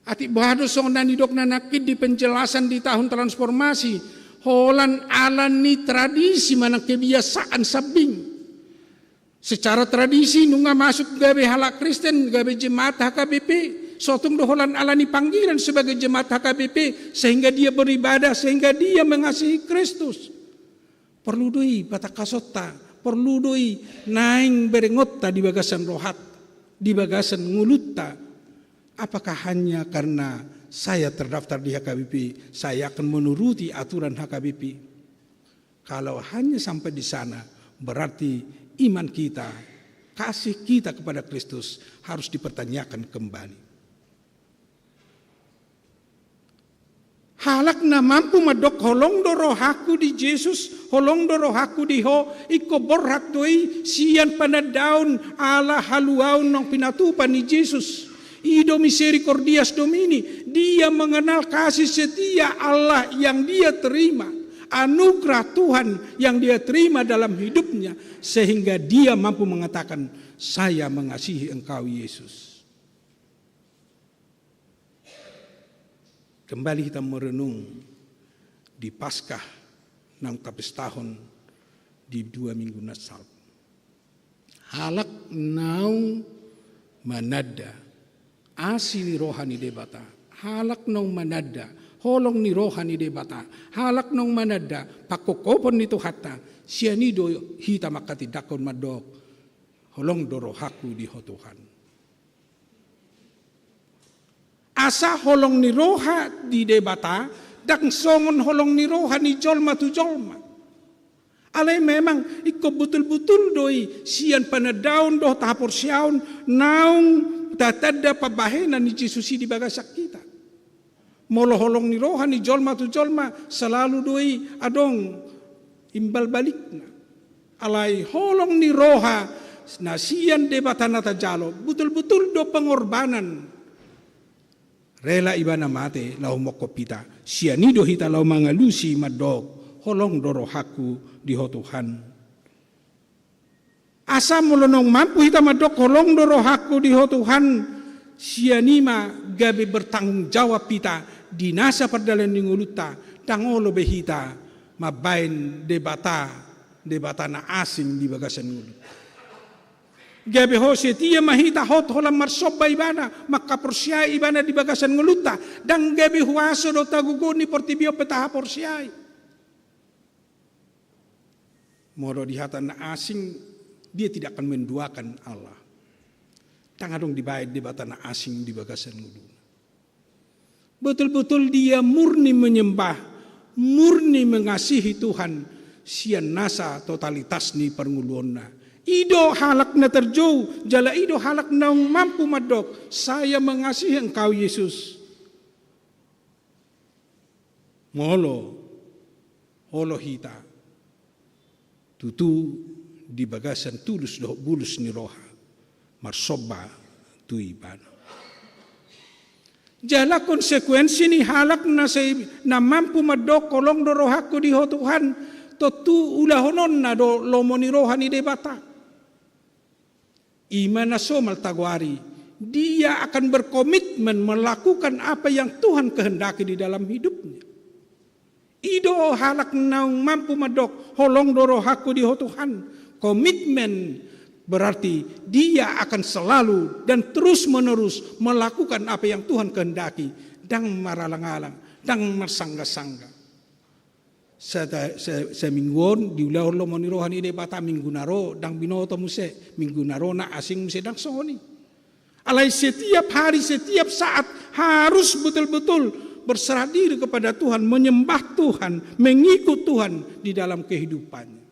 Atik boha do songon na nidokna nangkin di penjelasan di tahun transformasi, holan ala ni tradisi manang kebiasaan sambing. Secara tradisi nunga masuk gabe halak Kristen, gabe jemaat H K B P, so tung do holan ala ni panggilan sebagai jemaat H K B P, sehingga dia beribadah, sehingga dia mengasihi Kristus. Porlu do i patangkasonta, porlu do i naeng berengonta di bagasan rohanta, di bagasan ngolunta. Apakah hanya karena saya terdaftar di H K B P, saya akan menuruti aturan H K B P? Kalau hanya sampai di sana, berarti iman kita Kasih kita kepada Kristus harus dipertanyakan kembali. Halak na mampu mandok holong do rohangku di Jesus, holong do rohangku di ho, ingkon borhat do i sian panandaon ala haluaon naung pinatupa ni Jesus. I do misericordias Domini, dia mengenal kasih setia Allah yang dia terima, anugerah Tuhan yang dia terima dalam hidupnya, sehingga dia mampu mengatakan, "Saya mengasihi engkau, Yesus." Kembali kita merenung di Paskah naung tapestahon di dua minggu na salpu. Halak naung mananda asi ni roha ni Debata, halak naung mananda holong ni roha ni Debata, halak naung mananda pangkophopon ni Tuhanta, sian i do hita manghatindanghon mandok, "Holong do rohangku di ho Tuhan." Asa holong ni roha di Debata, ndang songon holong ni roha ni jolma tu jolma. Alai memang ingkon butul-butul do i sian panandaon dohot haporseaon naung tatanda pambahenan ni Jesus i di bagasan hita. Molo holong ni roha ni jolma tu jolma, selalu do i adong imbal balikna. Alai holong ni roha na sian Debata na tajalo, butul-butul do pengorbanan. Rela ibana mate laho monghop hita. Sian i do hita laho mangalusi mandok, "Holong do rohangku di ho Tuhan." Asa molo naung mampu hita mandok, "Holong do rohangku di ho Tuhan," sian i ma gabe bertanggung jawab hita di nasa pardalanan ni ngolunta, ndang olo be hita mambaen debata, debata na asing di bagasan ngolunta. Gabe ho setia ma hita hot holan marsomba ibana, manghaporseai ibana di bagasan ngolunta, ndang gabe huaso dohot hagogoon ni portibi on pe tahaporseai. Molo di hata na asing, dia tidak akan menduakan Allah. Ndang adong dibaen debata na asing di bagasan ngoluna. Betul-betul dia murni menyembah, murni mengasihi Tuhan, sian nasa totalitas ni parngoluonna. I do halak na tarjou, jala i do halak naung mampu mandok, "Saya mengasihi Engkau, Yesus." Molo olo hita tutu di bagasan tulus dohot bulus ni roha marsomba tu ibana. Jala konsekuensi ni halak na sai, na mampu mandok, "Holong do rohangku di ho Tuhan," tontu ulahononna do lomo ni roha ni Debata. I ma na somal tagoari, dia akan berkomitmen melakukan apa yang Tuhan kehendaki di dalam hidupnya. I do halak naung mampu mandok, "Holong do rohangku di ho Tuhan." Komitmen berarti dia akan selalu dan terus-menerus melakukan apa yang Tuhan kehendaki, ndang maralang-alang, ndang marsangga-sangga. Sata-, sa-, saminggu on diulahon lomo ni roha ni Debata, minggu na ro ndang binoto muse, minggu na ro na asing muse, ndang songon i. Alai setiap hari, setiap saat harus betul-betul berserah diri kepada Tuhan, menyembah Tuhan, mengikut Tuhan di dalam kehidupannya.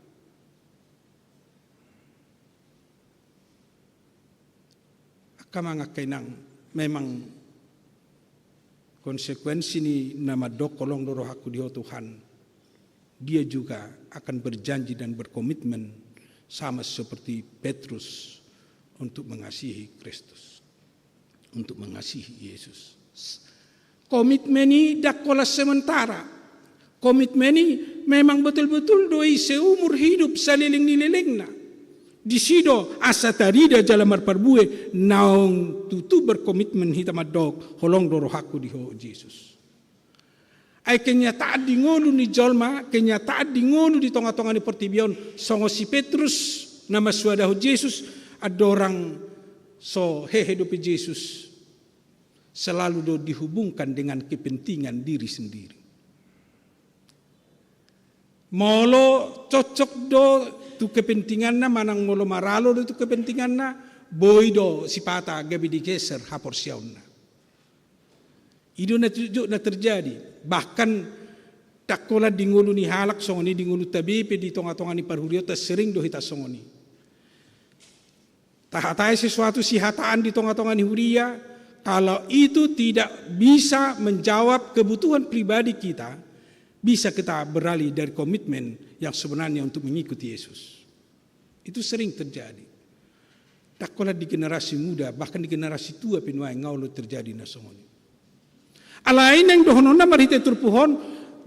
Angka amang, angka inang, memang konsekuensi ni na mandok, "Holong do rohangku di ho Tuhan," dia juga akan berjanji dan berkomitmen sama seperti Petrus untuk mengasihi Kristus, untuk mengasihi Yesus. Komitmen i ndang holan sementara. Komitmen i memang betul-betul do i seumur hidup, saleleng ni lelengna. Disi do asa tarida jala marparbue naung tutu berkomitmen hita mandok, "Holong do rohangku di ho, Jesus." Ai kenyataan di ngolu ni jolma, kenyataan di ngolu di tonga-tonga ni portibi on, songon si Petrus na mansoadahon Jesus, andorang so hehe dope Jesus, selalu do dihubungkan dengan kepentingan diri sendiri. Molo cocok do tu kepentinganna, manang molo maralo do tu kepentinganna, boi do sipata gabe digeser haporseaonna. I do na jotjot na terjadi. Bahkan ndang holan di ngolu ni halak songon i, di ngolunta be pe, di tonga-tonga ni parhuriaonta sering do hita songon i. Tahatai sesuatu sihataan di tonga-tonga ni huria, kalau itu tidak bisa menjawab kebutuhan pribadi kita, bisa kita beralih dari komitmen yang sebenarnya untuk mengikuti Yesus. Itu sering terjadi. Ndang holan di generasi muda, bahkan di generasi tua pe nuaeng nga olo terjadi na songon i. Alai naeng dohononna marhite turpuk on,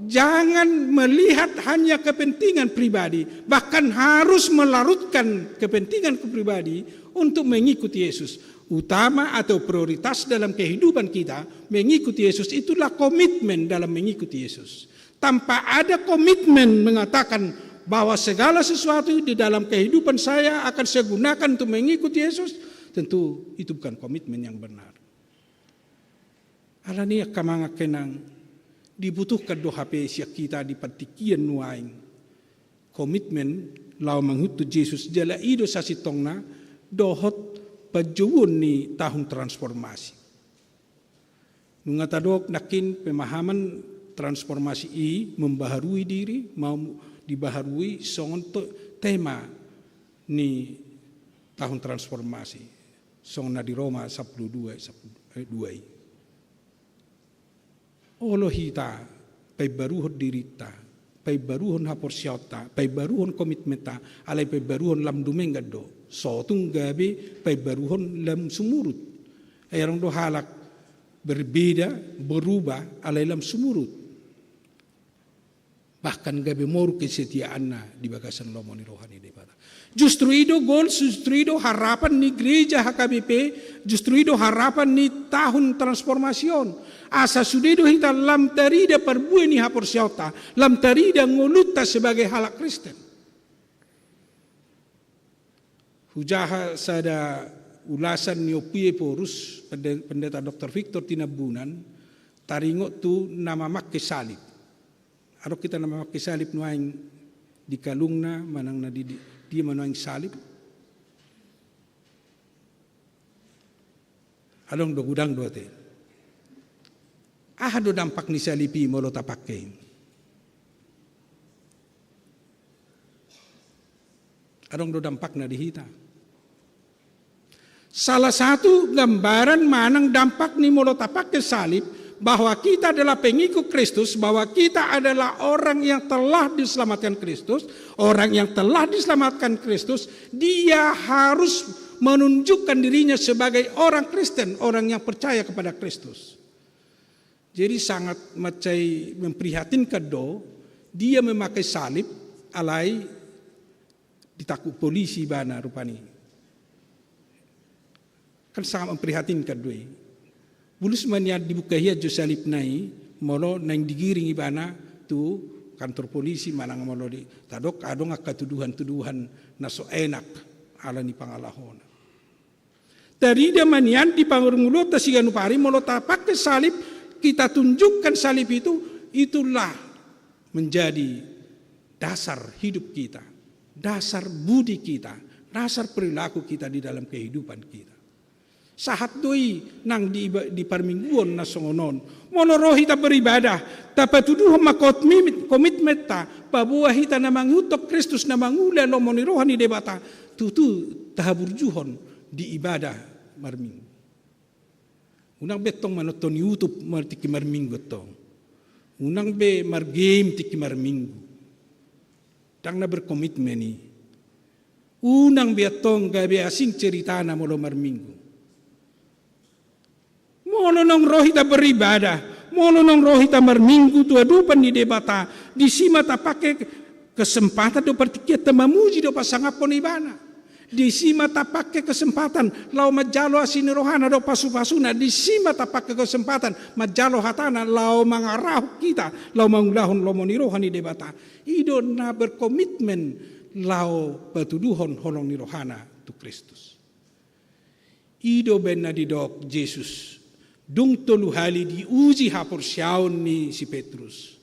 jangan melihat hanya kepentingan pribadi, bahkan harus melarutkan kepentingan pribadi untuk mengikuti Yesus. Utama atau prioritas dalam kehidupan kita, mengikuti Yesus itulah komitmen dalam mengikuti Yesus. Tanpa ada komitmen mengatakan bahwa segala sesuatu di dalam kehidupan saya akan saya gunakan untuk mengikuti Yesus, tentu itu bukan komitmen yang benar. Alani i angka amang, angka inang, dibutuhkan do hape sian hita di partingkian nuaeng komitmen laho mangihuthon Jesus, jala i do sasintongna dohot panjouon ni tahun transformasi. Nunga tadok nangkin pemahaman transformasi i, membaharui diri, mau dibaharui, songon to-, tema ni tahun transformasi, songon na di Roma sampulu dua, sampulu dua i. Olo hita paimbaruhon dirinta, paimbaruhon haporseaonta, paimbaruhon komitmenta, alai paimbaruhon lam dumenggan do. So tung gabe paimbaruhon lam sumurut. Ai adong do halak berbeda, berubah, alai lam sumurut. Bahkan gabe moru kesetiaanna di bagasan lomo ni roha ni Debata. Justru i do goal, justru i do harapan ni gereja H K B P, justru i do harapan ni tahun transformasi on. Asa sude do hita lam tarida parbue ni haporseaonta, lam tarida ngolunta sebagai halak Kristen. Hujaha sada ulasan ni Ompu Ephorus, pende-, Pendeta Doktor Victor Tinambunan, taringot tu na mamangke salib. Adong hita na mamangke salib nuaeng di kalungna, manang na di, di, dia ma nuaeng salib. Adong do, godang do ate. Aha do dampak ni salib i molo tapangke i? Adong do dampakna di hita. Salah satu gambaran manang dampak ni molo tapangke salib, bahwa kita adalah pengikut Kristus, bahwa kita adalah orang yang telah diselamatkan Kristus, orang yang telah diselamatkan Kristus, dia harus menunjukkan dirinya sebagai orang Kristen, orang yang percaya kepada Kristus. Jadi sangat mansai memprihatinkan do, dia memakai salib, alai ditangkup polisi ibana rupani. Kan sangat memprihatinkan do i. Bulus ma nian dibuka hian jo salibna i, molo naeng digiring ibana tu kantor polisi, manang molo di, tadok adong angka tuduhan-tuduhan na so enak ala ni pangalahona. Tarida ma nian di parngoluonta siganup ari, molo tapangke salib, kita tunjukkan salib itu, itulah menjadi dasar hidup kita, dasar budi kita, dasar perilaku kita di dalam kehidupan kita. Sahat do i nang di iba-, di parmingguon na songon on. Molo ro hita beribadah, tapatuduhon ma komitmen-, komitmenta, paboa hita na mangihuthon Kristus, na mangula lomo ni roha ni Debata, tutu tahaburjuhon di ibadah marminggu. Unang be antong manonton YouTube mar-, tingki marminggu antong. Unang be margame tingki marminggu. Ndang na berkomitmen i. Unang be antong gabe asing ceritana molo marminggu. Molo naung ro hita beribadah, molo naung ro hita marminggu tu adopan ni Debata, disi ma tapangke kesempatan dohot partingkianta mamuji dohot pasangaphon Ibana. Disi ma tapangke kesempatan laho manjalo asi ni rohana dohot pasupasuna, disi ma tapangke kesempatan manjalo hatana laho mangarahon hita laho mangulahon lomo ni roha ni Debata. I do na berkomitmen laho patuduhon holong ni rohana tu Kristus. I do umbahen na didok Jesus, dung tolu hali diuji haporseaon ni si Petrus.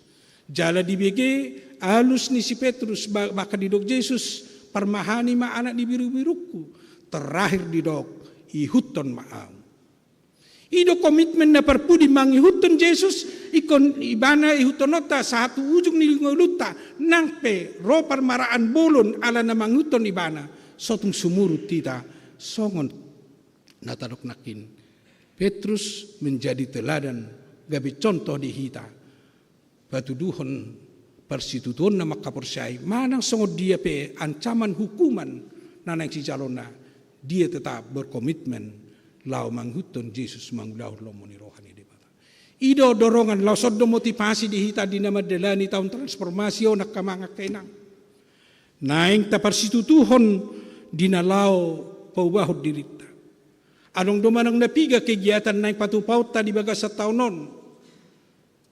Jala dibege alus ni si Petrus, ba-, bahkan didok Jesus, "Parmahani ma anak ni birubirungku." Terakhir didok, "Ihuthon ma ahu." I do komitmen na parpudi mangihuthon Jesus, ingkon Ibana ihuthononta sahat tu ujung ni ngolunta, nang pe ro parmaraan bolon ala na mangihuthon Ibana, so tung sumurut hita Songon na tadok nangkin, Petrus menjadi teladan, gabe contoh di hita, patuduhon parsitutuonna mangkaporseai, manang songon dia pe ancaman hukuman na naeng sijalonna, dia tetap berkomitmen laho mangihuthon Jesus, mangulahon lomo ni roha ni Debata. I do dorongan, laos on do motivasi di hita di na mandalani taon transformasi on, angka amang, angka inang. Naeng taparsitutuhon di na laho paubahon dirinta. Adong do manang na piga kegiatan naeng patupaonta di bagasan taon on,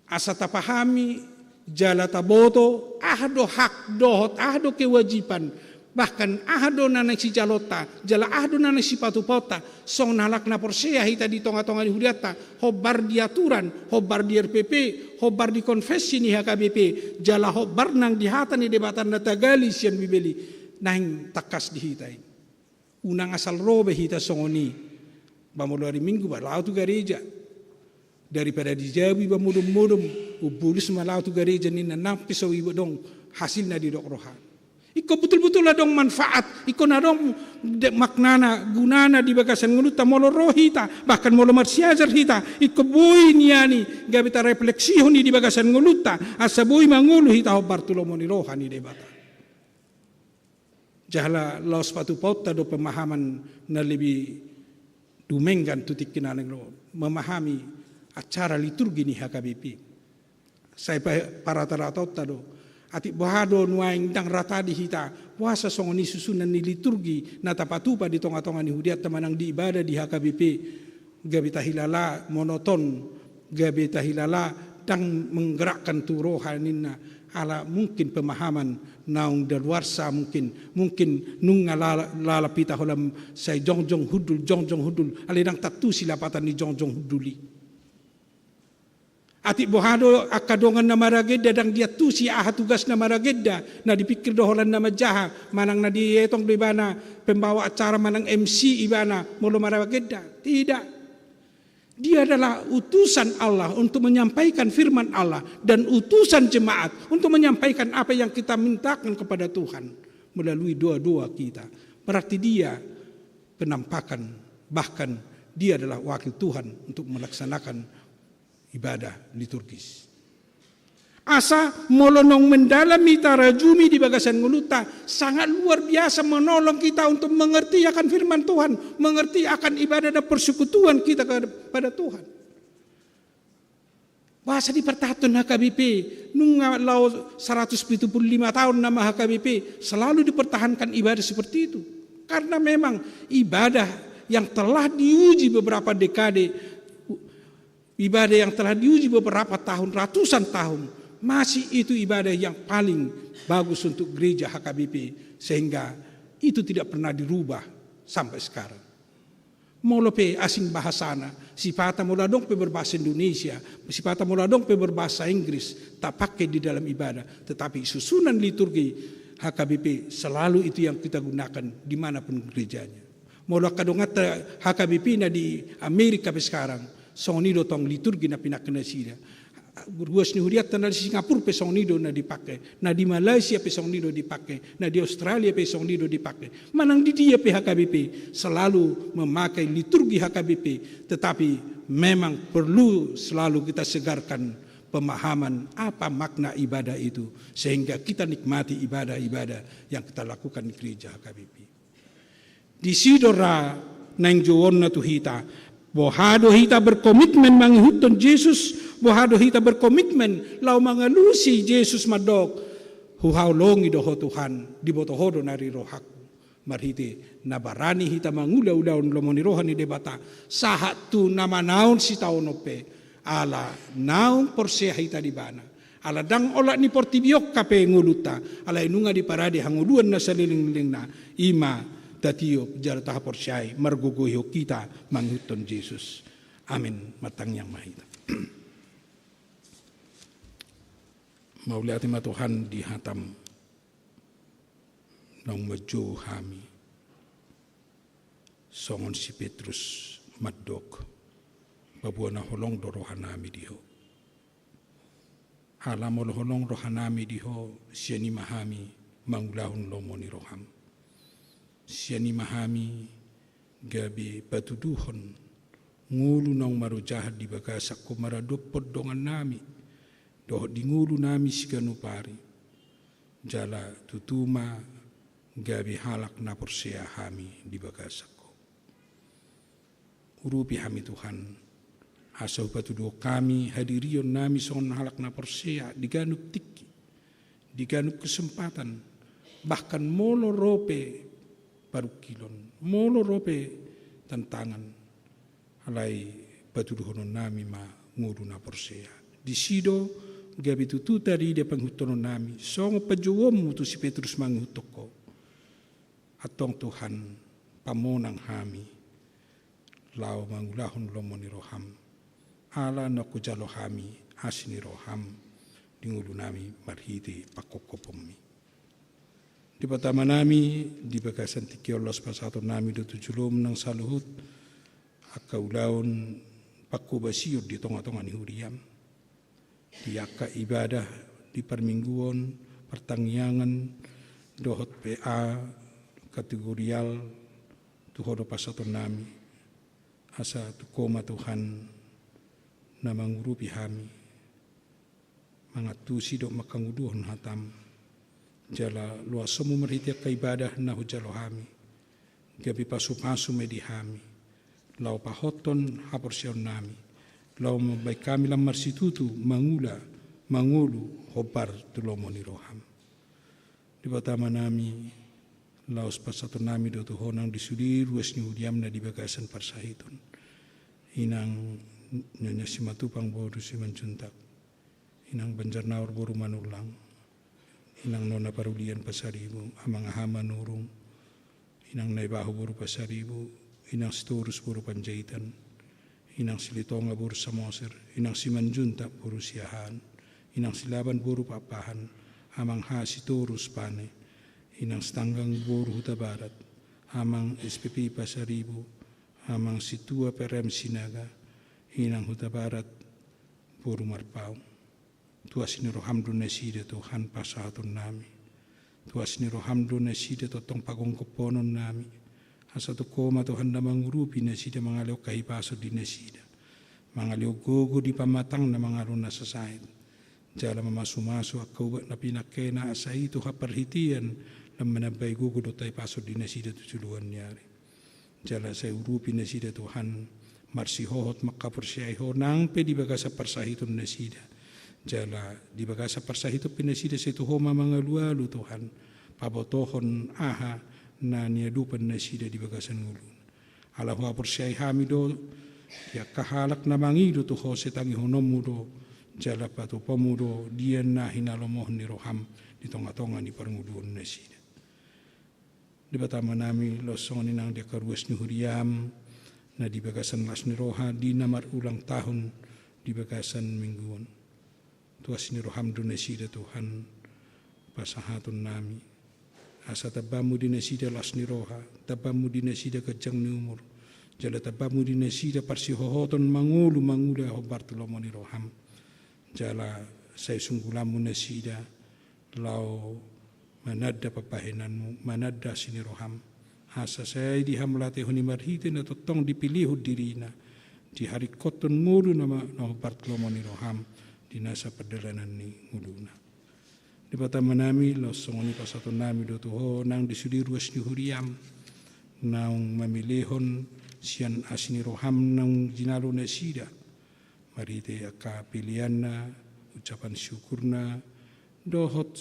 asa tapahami jala taboto aha do hak dohot aha do kewajiban, bahkan aha do na naeng sijalonta jala aha do na naeng sipatupaonta. Songon halak na porsea hita di tongatonga ni hurianta, hombar di aturan, hombar di R P P, hombar di konfesi ni H K B P, jala hombar nang di hata ni Debata na tagali sian Bibel i, naeng tangkas di hita i. Unang asal ro be hita songon i. Ba molo ari Minggu ba laho tu gareja. Daripada di jabu iba modom-modom, umbolus ma laho tu gareja ninna, nang pe so iba adong hasilna didok roha. Ingkon butul-butul adong manfaat, ingkon adong de-, maknana, gunana di bagasan ngolunta molo ro hita, bahkan molo marsiajar hita, ingkon boi nian i gabe tarefleksihon i di bagasan ngolunta, asa boi mangolu hita hombar tu lomo ni roha ni Debata. Jala laos patupaonta do pemahaman na lebih dumenggan tu tingki na naeng ro, memahami acara liturgi ni H K B P. Sai pa-, parata-rataonta do. Atik boha do nuaeng ndang rata di hita, boasa songon i susunan ni liturgi na tapatupa di tongatonga ni hurianta manang di ibadah di H K B P, gabe tahilala monoton, gabe tahilala ndang menggerakkan tu roha ninna, ala mungkin pemahaman naung daluarsa mungkin, mungkin nunga lala-, lalap hita holan sai jongjong hundul, jongjong hundul, alai ndang tantusi lapatan ni jongjong hundul i. Atik boha do angka dongan na maragenda ndang diantusi aha tugasna maragenda, na dipikir do holan na manjaha, manang na dietong do ibana pembawa acara manang M C ibana molo maragenda. Tidak. Dia adalah utusan Allah untuk menyampaikan firman Allah dan utusan jemaat untuk menyampaikan apa yang kita mintakan kepada Tuhan melalui doa-doa kita. Berarti dia penampakan, bahkan dia adalah wakil Tuhan untuk melaksanakan ibadah liturgis. Asa molo naung mendalam hita, rajumi di bagasan ngolunta, sangat luar biasa menolong kita untuk mengerti akan firman Tuhan, mengerti akan ibadah dan persekutuan kita kepada Tuhan. Boasa dipertahankan H K B P, nunga laho saratus pitu pulu lima tahun nama H K B P, selalu dipertahankan ibadah seperti itu. Karena memang ibadah yang telah diuji beberapa dekade, ibadah yang telah diuji beberapa tahun, ratusan tahun, masih itu ibadah yang paling bagus untuk gereja H K B P, sehingga itu tidak pernah dirubah sampai sekarang. Molo pe asing bahasana, sipata molo adong pe berbahasa Indonesia, sipata molo adong pe berbahasa Inggris, tapake di dalam ibadah, tetapi susunan liturgi H K B P selalu itu yang kita gunakan dimanapun gerejanya. Molo angka donganta H K B P na di Amerika pe sekarang, songon i do tong liturgi na pinake nasida. Ruas ni hurianta na di Singapura pe songon i do na dipake, na di Malaysia pe songon i do dipake, na di Australia pe songon i do dipake. Manang di dia pe H K B P selalu memakai liturgi H K B P, tetapi memang perlu selalu kita segarkan pemahaman apa makna ibadah itu, sehingga kita nikmati ibadah-ibadah yang kita lakukan di gereja H K B P. Disi do ra naeng jouonna tu hita. Boha do hita berkomitmen mangihuthon Jesus, boha do hita berkomitmen laho mangalusi Jesus mandok, huhaholongi do Ho Tuhan, diboto Ho do na di rohangku. Marhite na barani hita mangula-ulahon lomo ni roha ni Debata, sahat tu na manaon sitaonon pe, ala naung porsea hita di Ibana. Ala ndang olat ni portibi on hape ngolunta, alai nunga diparade hangoluan na saleleng-lelengna, i ma tatiop jala tahaporseai margogoihon hita mangihuthon Jesus. Amin. Martangiang ma hita. Mauliate ma Tuhan di hataM. Naung manjou hami songon si Petrus mandok, paboa na holong do rohanami di Ho. Ala molo holong rohanami di Ho, sian i ma hami mangulahon lomo ni rohaM. Sian i ma hami gabe patuduhon ngolu naung marojahan di bagasan Ho maradophon dongannami dohot di ngolunami siganup ari, jala tutu ma gabe halak na porsea hami di bagasan Ho. Urupi hami Tuhan, asa hupatuduhon hami hadirionnami songon halak na porsea di ganup tingki, di ganup kesempatan, bahkan molo ro pe parungkilon, molo ro pe tantangan, alai patuduhononnami ma ngolu na porsea. Disi do gabe tutu tarida pangihuthononnami songon panjouonmu tu si Petrus mangihuthon Ho. Antong Tuhan, pamonang hami laho mangulahon lomo ni roham, ala naung hujalo hami asi ni roham di ngolunami marhite pangkophonmi. Debata Amanami, di bagasan tingki on laos pasahatonnami do tu jolom nang saluhut angka ulaon panghobasion di tongatonga ni huriam, di angka ibadah di parmingguon, partangiangan dohot P A kategorial, tu Ho do pasahatonnami, asa tung Ho ma Tuhan na mangurupi hami mangantusi dohot mangkangoluhon hatam, jala loasonmu marhite angka ibadah na hujalo hami, gabe pasupasu ma i di hami, laho pahothon haporseaonnami, laho mambahen hami lam marsitutu mangula mangolu hombar tu lomo ni roham. Debata Amanami, laos pasahatonnami do tu Ho nang di sude ruas ni huriam na di bagasan parsahiton. Inang Nyonya Simatupang boru Simanjuntak, Inang Banjarnaor boru Manullang, Inang Nona Parulian Pasaribu, Amang Aha Manurung, Inang Naibaho boru Pasaribu, Inang Sitorus boru Panjaitan, Inang Silitonga boru Samosir, Inang Simanjuntak boru Siahaan, Inang Silaban boru Pakpahan, Amang Aha Sitorus Pane, Inang Sitanggang boru Hutabarat, Amang S P P Pasaribu, Amang Situa P R M Sinaga, Inang Hutabarat boru Marpaung. Tu asi ni roham do nasida Tuhan pasahatonnami. Tu asi ni roham do nasida tongtong pagomgomhononnami. Asa tung Ho ma Tuhan na mangurupi nasida mangalehon hahipason di nasida, mangalehon gogo di pamatangna mangalo na sasait, jala mamasumasu angka ubat na pinangkena asa i Tuhan parhitean lam manambai gogo dohot hahipason di nasida tu joloan ni ari. Jala sai urupi nasida Tuhan marsihohot mangkaporseai Ho nang pe di bagasan parsahiton nasida. Jala di bagasan parsahiton pe nasida sai tu Ho ma mangalualu Tuhan, pabotohon aha na niadopan nasida di bagasan ngoluna. Ala huhaporseai hami do di angka halak na mangido tu Ho sai tangihononmu do jala patupaonmu do dia na hinalomohon ni roham di tongatonga ni parngoluon nasida. Debata Amanami, laos songon i nang di angka ruas ni huriam na di bagasan las ni roha di na marulang tahun di bagasan minggu on. Tu asi ni roham do nasida Tuhan pasahatonnami. Asa tambamu di nasida las ni roha, tambamu di nasida ganjang ni umur, jala tambamu di nasida parsihohoton mangolu mangula hombar tu lomo ni roham. Jala sai sunggulanmu nasida laho mananda pambahenanmu, mananda asi ni roham. Asa sai dihamauliatehon i marhite na tongtong dipilihon dirina, diharingkothon ngolu na ma-, na hombar tu lomo ni roham di nasa pardalanan ni ngoluna. Debata Amanami, laos songon i pasahatonnami do tu Ho nang di sude ruas ni huriam naung mamilehon sian asi ni roham naung jinalo nasida, marhite angka peleanna, ucapan syukurna, dohot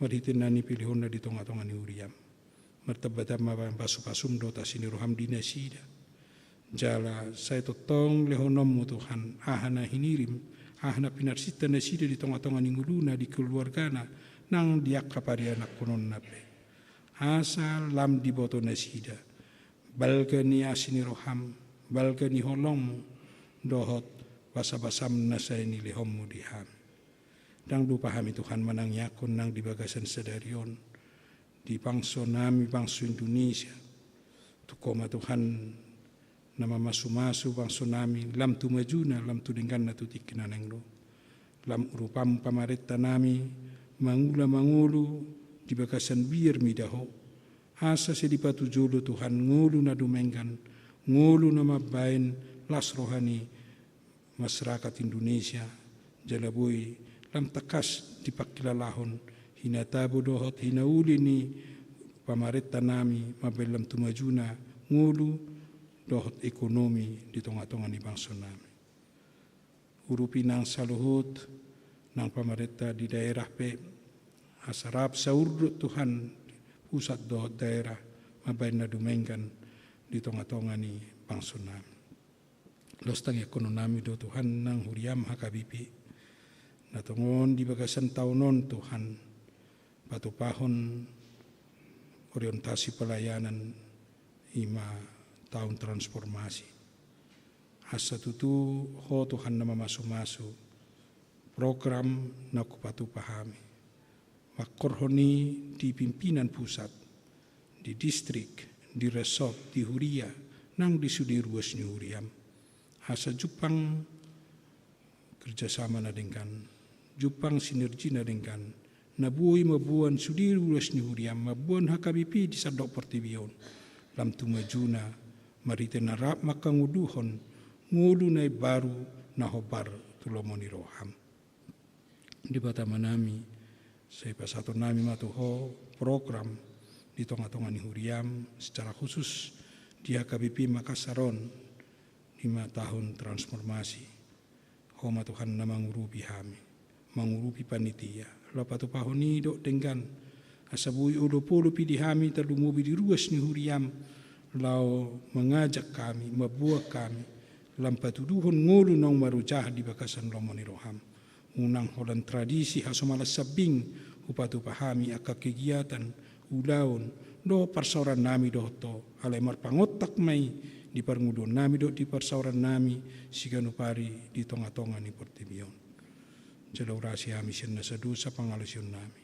marhite na nipilihonna di tongatonga ni huriam. Martambatamba pasupasum dohot asi ni roham di nasida. Jala sai tongtong lehononmu Tuhan, aha na hinirim, aha na pinarsinta nasida di tongatonga ni ngoluna, di keluargana, nang di angka parianakhononna pe. Asa lam diboto nasida balga ni asi ni roham, balga ni holongmu, dohot basabasam na sai nilehonmu di hami. Ndang lupa hami Tuhan manangiangkon nang di bagasan sadari on di bangsonami, bangso Indonesia. Tung Ho ma Tuhan na mamasumasu bangsonami lam tu majuna, lam tu dengganna tu tingki na naeng ro. Lam urupanmu pamarentanami mangula mangolu di bagasan biar mida Ho. Asa sai dipatujolo Tuhan ngolu na dumenggan, ngolu na mambahen las roha ni masyarakat Indonesia, jala boi lam tangkas dipangkilalahon hinatabo dohot hinauli ni pamarentanami mambahen lam tu majuna ngolu dohot ekonomi di tongatonga ni bangsonami. Urupi nang saluhut, nang pamarenta di daerah pe, asa rap saurdot Tuhan, pusat dohot daerah, mambahen na dumenggan di tongatonga ni bangsonami. Laos tangiangkononnami do Tuhan nang huriam H K B P, na tongon di bagasan taon on Tuhan, patupahon orientasi pelayanan i ma taon transformasi. Asa tutu Ho Tuhan na mamasumasu program na hupatupa hami. Mangkorhon i di pimpinan pusat, di distrik, di resort, di huria, nang di sude ruas ni huriam. Asa jumpang kerjasama na denggan, jumpang sinergi na denggan, na boi mamboan sude ruas ni huriam, mamboan H K B P di sandok portibi on, lam tu majuna, marhite na rap mangkangoluhon ngolu na imbaru na hombar tu lomo ni roham. Debata Amanami, sai pasahatonnami ma tu Ho program di tongatonga ni huriam, secara khusus di H K B P Makassar on, di ma taon transformasi. Ho ma Tuhan na mangurupi hami, mangurupi panitia, laho patupahon i dohot denggan, asa boi olopolop i di hami tarlumobi di ruas ni huriam, laho mangajak hami, mamboan hami, lam patuduhon ngolu naung marojahan di bagasan lomo ni roham. Unang holan tradisi hasomalan sambing hupatupa hami angka kegiatan, ulaon, dohot parsaorannami dohot Ho, alai marpangontak ma i di parngoluonnami dohot di parsaorannami siganup ari di tongatonga ni portibi on. Jala urasi hami sian nasa dosa pangalaosionnami,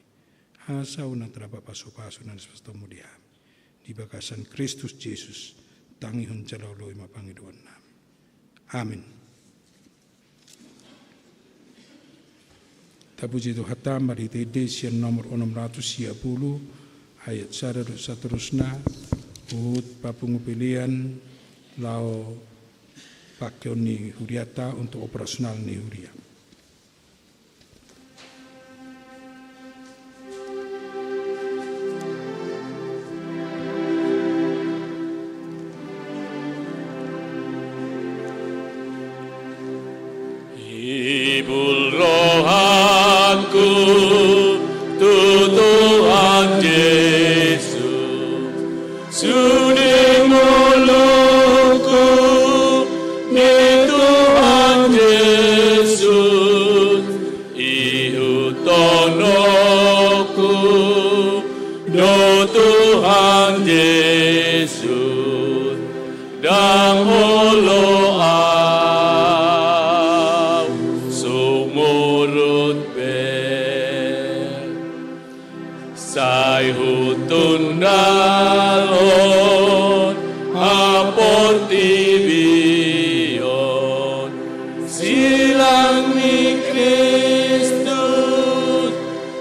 asa unang tardapot pasupasu na nipasahatmu di hami. Di bagasan Kristus Jesus, tangihon jala oloi ma pangidoannami. Amin. Tapuji Tuhanta marhite ende sian nomor onom ratus sia pulu, ayat sada dohot saterusna, huhut papungu pelean laho pangkeon ni hurianta untuk operasional ni huria. Hibul rohangku tu Tuhan Jesus, sude ngolungku di Tuhan Jesus, ihuthononku do Tuhan Jesus, ndang olo au sumurut be. Sai hutundalhon haportibion, silang ni Kristus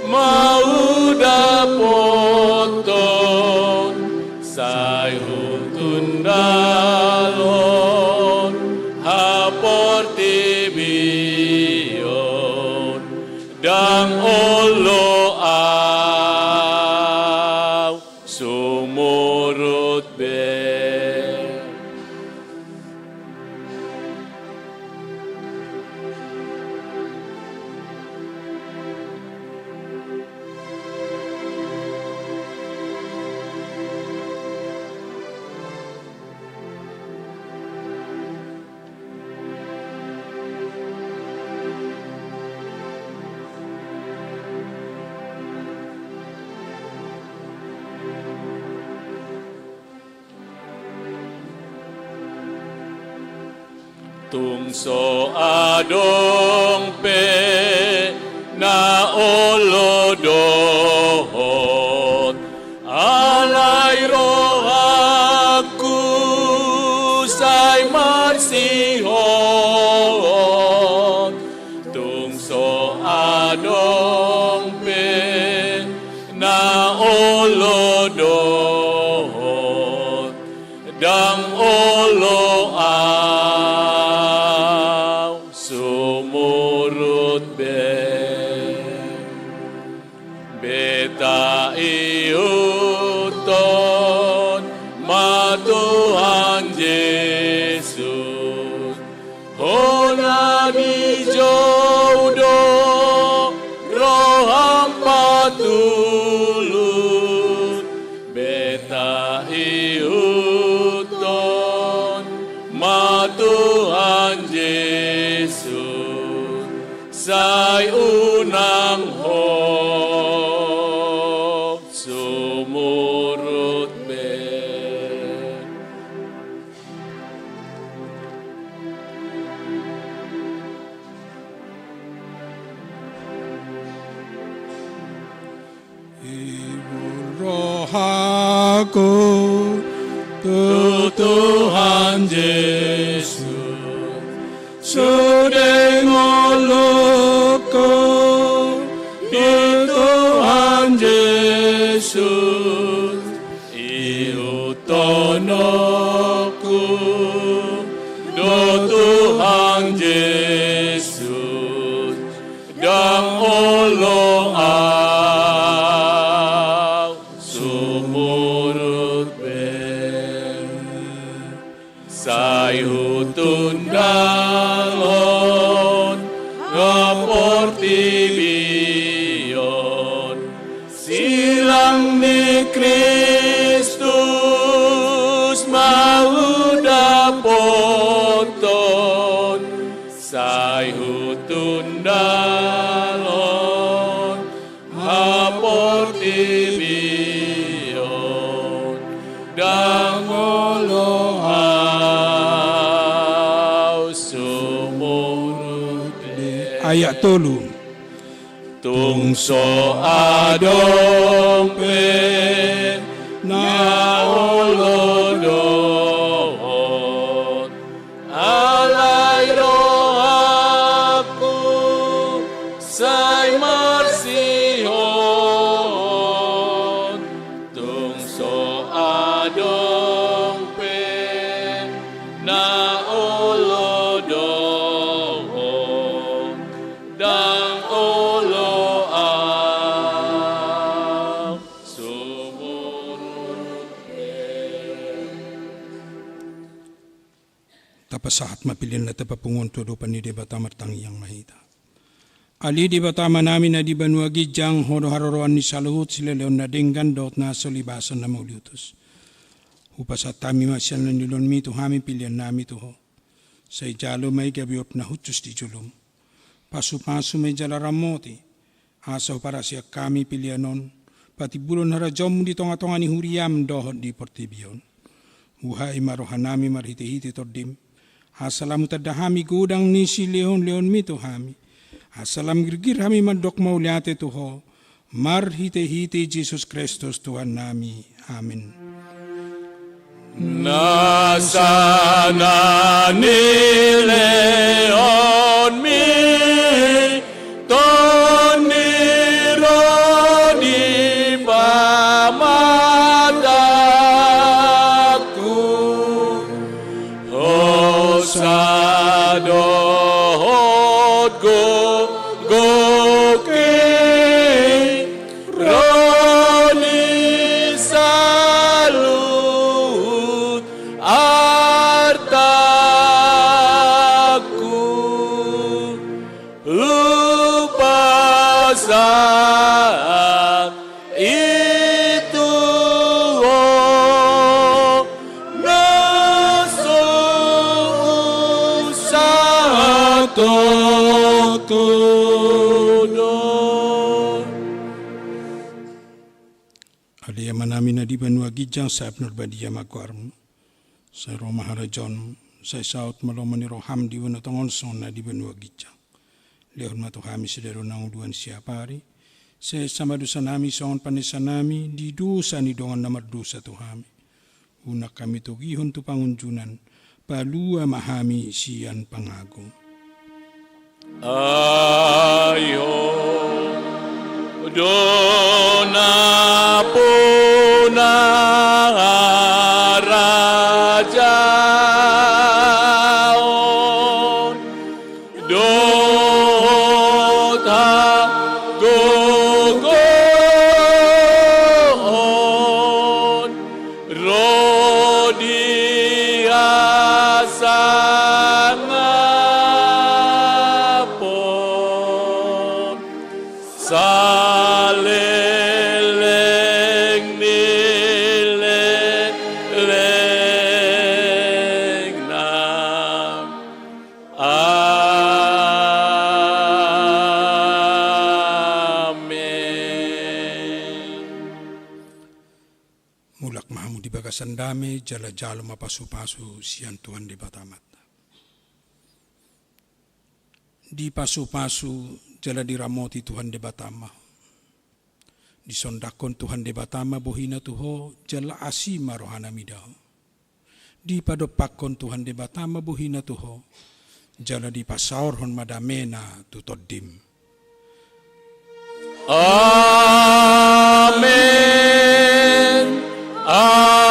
ma hudapothon. Sai hutundalhon haportibion, ndang olo au sumurut be. Tung so adong pe na olo dohot, alai rohangku sai marsihol. Tung so adong pe na olo dohot, Ndang olo au sumurut be. Beta ihuthon ma Tuhan Jesus. Hona dijou do roham patulus. Beta ihuthon ma Tuhan Jesus. Sai unang ho sumurut be. Ibur rohaku tu Tuhan Jesus. Sude ngolungku di Tuhan Jesus. Ihuthononku do Tuhan Jesus. Ndang olo au sumurut be. Sai hutundalhon portibi on silang ni Kristus ma hudapothon. Sai hutundalhon portibi on. Ndang olo au sumurut be. Ayat tolu. Tung so adong pe na olo dohot, alai rohangku sai marsihol. Tung so adong pe na olo dohot, ndang olo au sumurut be. Tapasahat ma pillanta, tapapungu tu adopan ni Debata, martangiang ma hita. Ale Debata Amanami na di banua ginjang, Ho do haroroan ni saluhut silehonlehon na denggan dohot na so libasan na mauliutus. Hupasahat hami ma sian na nilehonmi tu hami pillannami tu Ho. Sai jalo ma i gabe uap na hushus di jolom. Pasupasu ma i jala ramoti, asa huparasian hami pillon on patimbulhon harajaonmu di tongatonga ni huriam dohot di portibi on. Buhai ma rohanami marhitehite Tondim, asa lam hutanda hami godang ni silehonlehonmi tu hami, asa lam girgir hami mandok mauliate tu Ho, marhitehite Jesus Kristus Tuhannami. Amen. Nasa na nilehonmi Tondi ro di pamatangku, hosa dohot gogok i, ro ni saluhut artangku. Hupasahat i tu Ho, na so usahatonku do. Ale Amanami na di banua ginjang, sai pinarbadia ma goarmu. Sai ro ma harajaonmu. Sai saut ma lomo ni roham di banua tonga on songon na di banua ginjang. Lehon ma tu hami sadari on hangoluan siapari. Sai esa ma dosanami songon panesanami di dosa ni dongan na mardosa tu hami. Unang hami togihon tu pangunjunan, palua ma hami sian pangago. Ai Ho do nampuna harajaon. Lelengna. Amen. Mulak ma hamu di bagasan dame, jala jalo ma pasupasu sian Tuhan Debata Amanta. Dipasupasu jala diramoti Tuhan Debata ma ho. Disondangkon Tuhan Debata ma bohina tu ho, jala asi ma rohana mida ho. Dipadompakkon Tuhan Debata ma bohina tu ho, jala dipasaorhon ma damena tu tondim. Amen. Amen.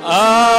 Amen.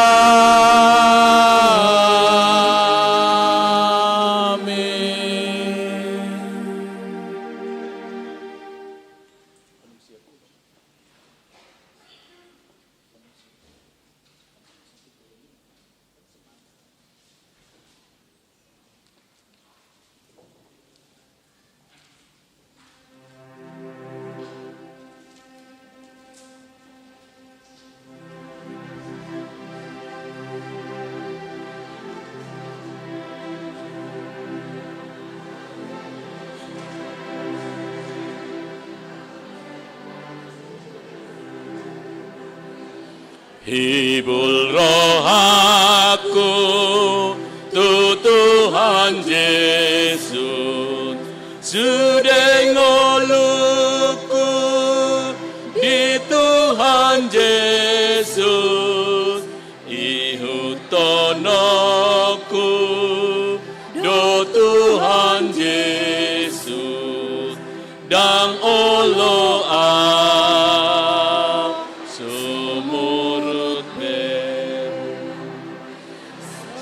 Hibul rohangku tu Tuhan Jesus, sude ngolungku di Tuhan Jesus, ihuthononku do Tuhan Jesus, ndang olo au sumurut be.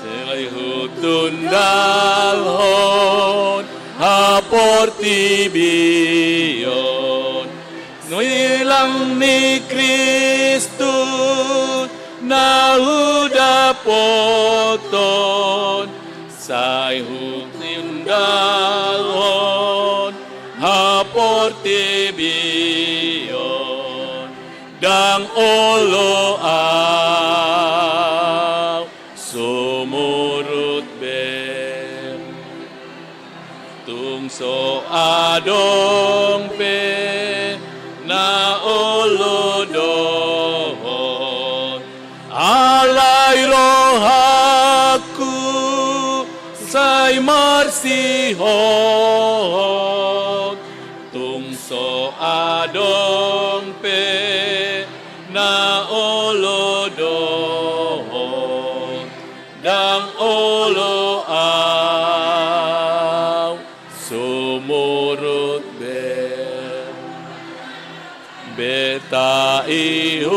Sai hutundalhon haportibion, nuilang ni Kristus na hudapothon, sai hutundalhon haportibion, ndang olo au sumurut be. Tung so adong pe na olo dohot, alai rohangku sai marsihol. Tung so adong pe na olo dohot, ndang olo au sumurut be. Be taihuthon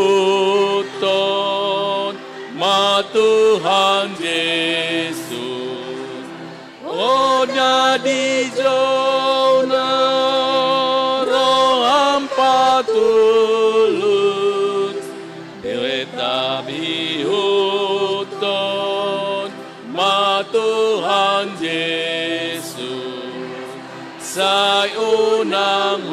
ma Tuhan Jesus, on na di jouna roham patulus. Be taihuthon ma Tuhan Jesus, sai unang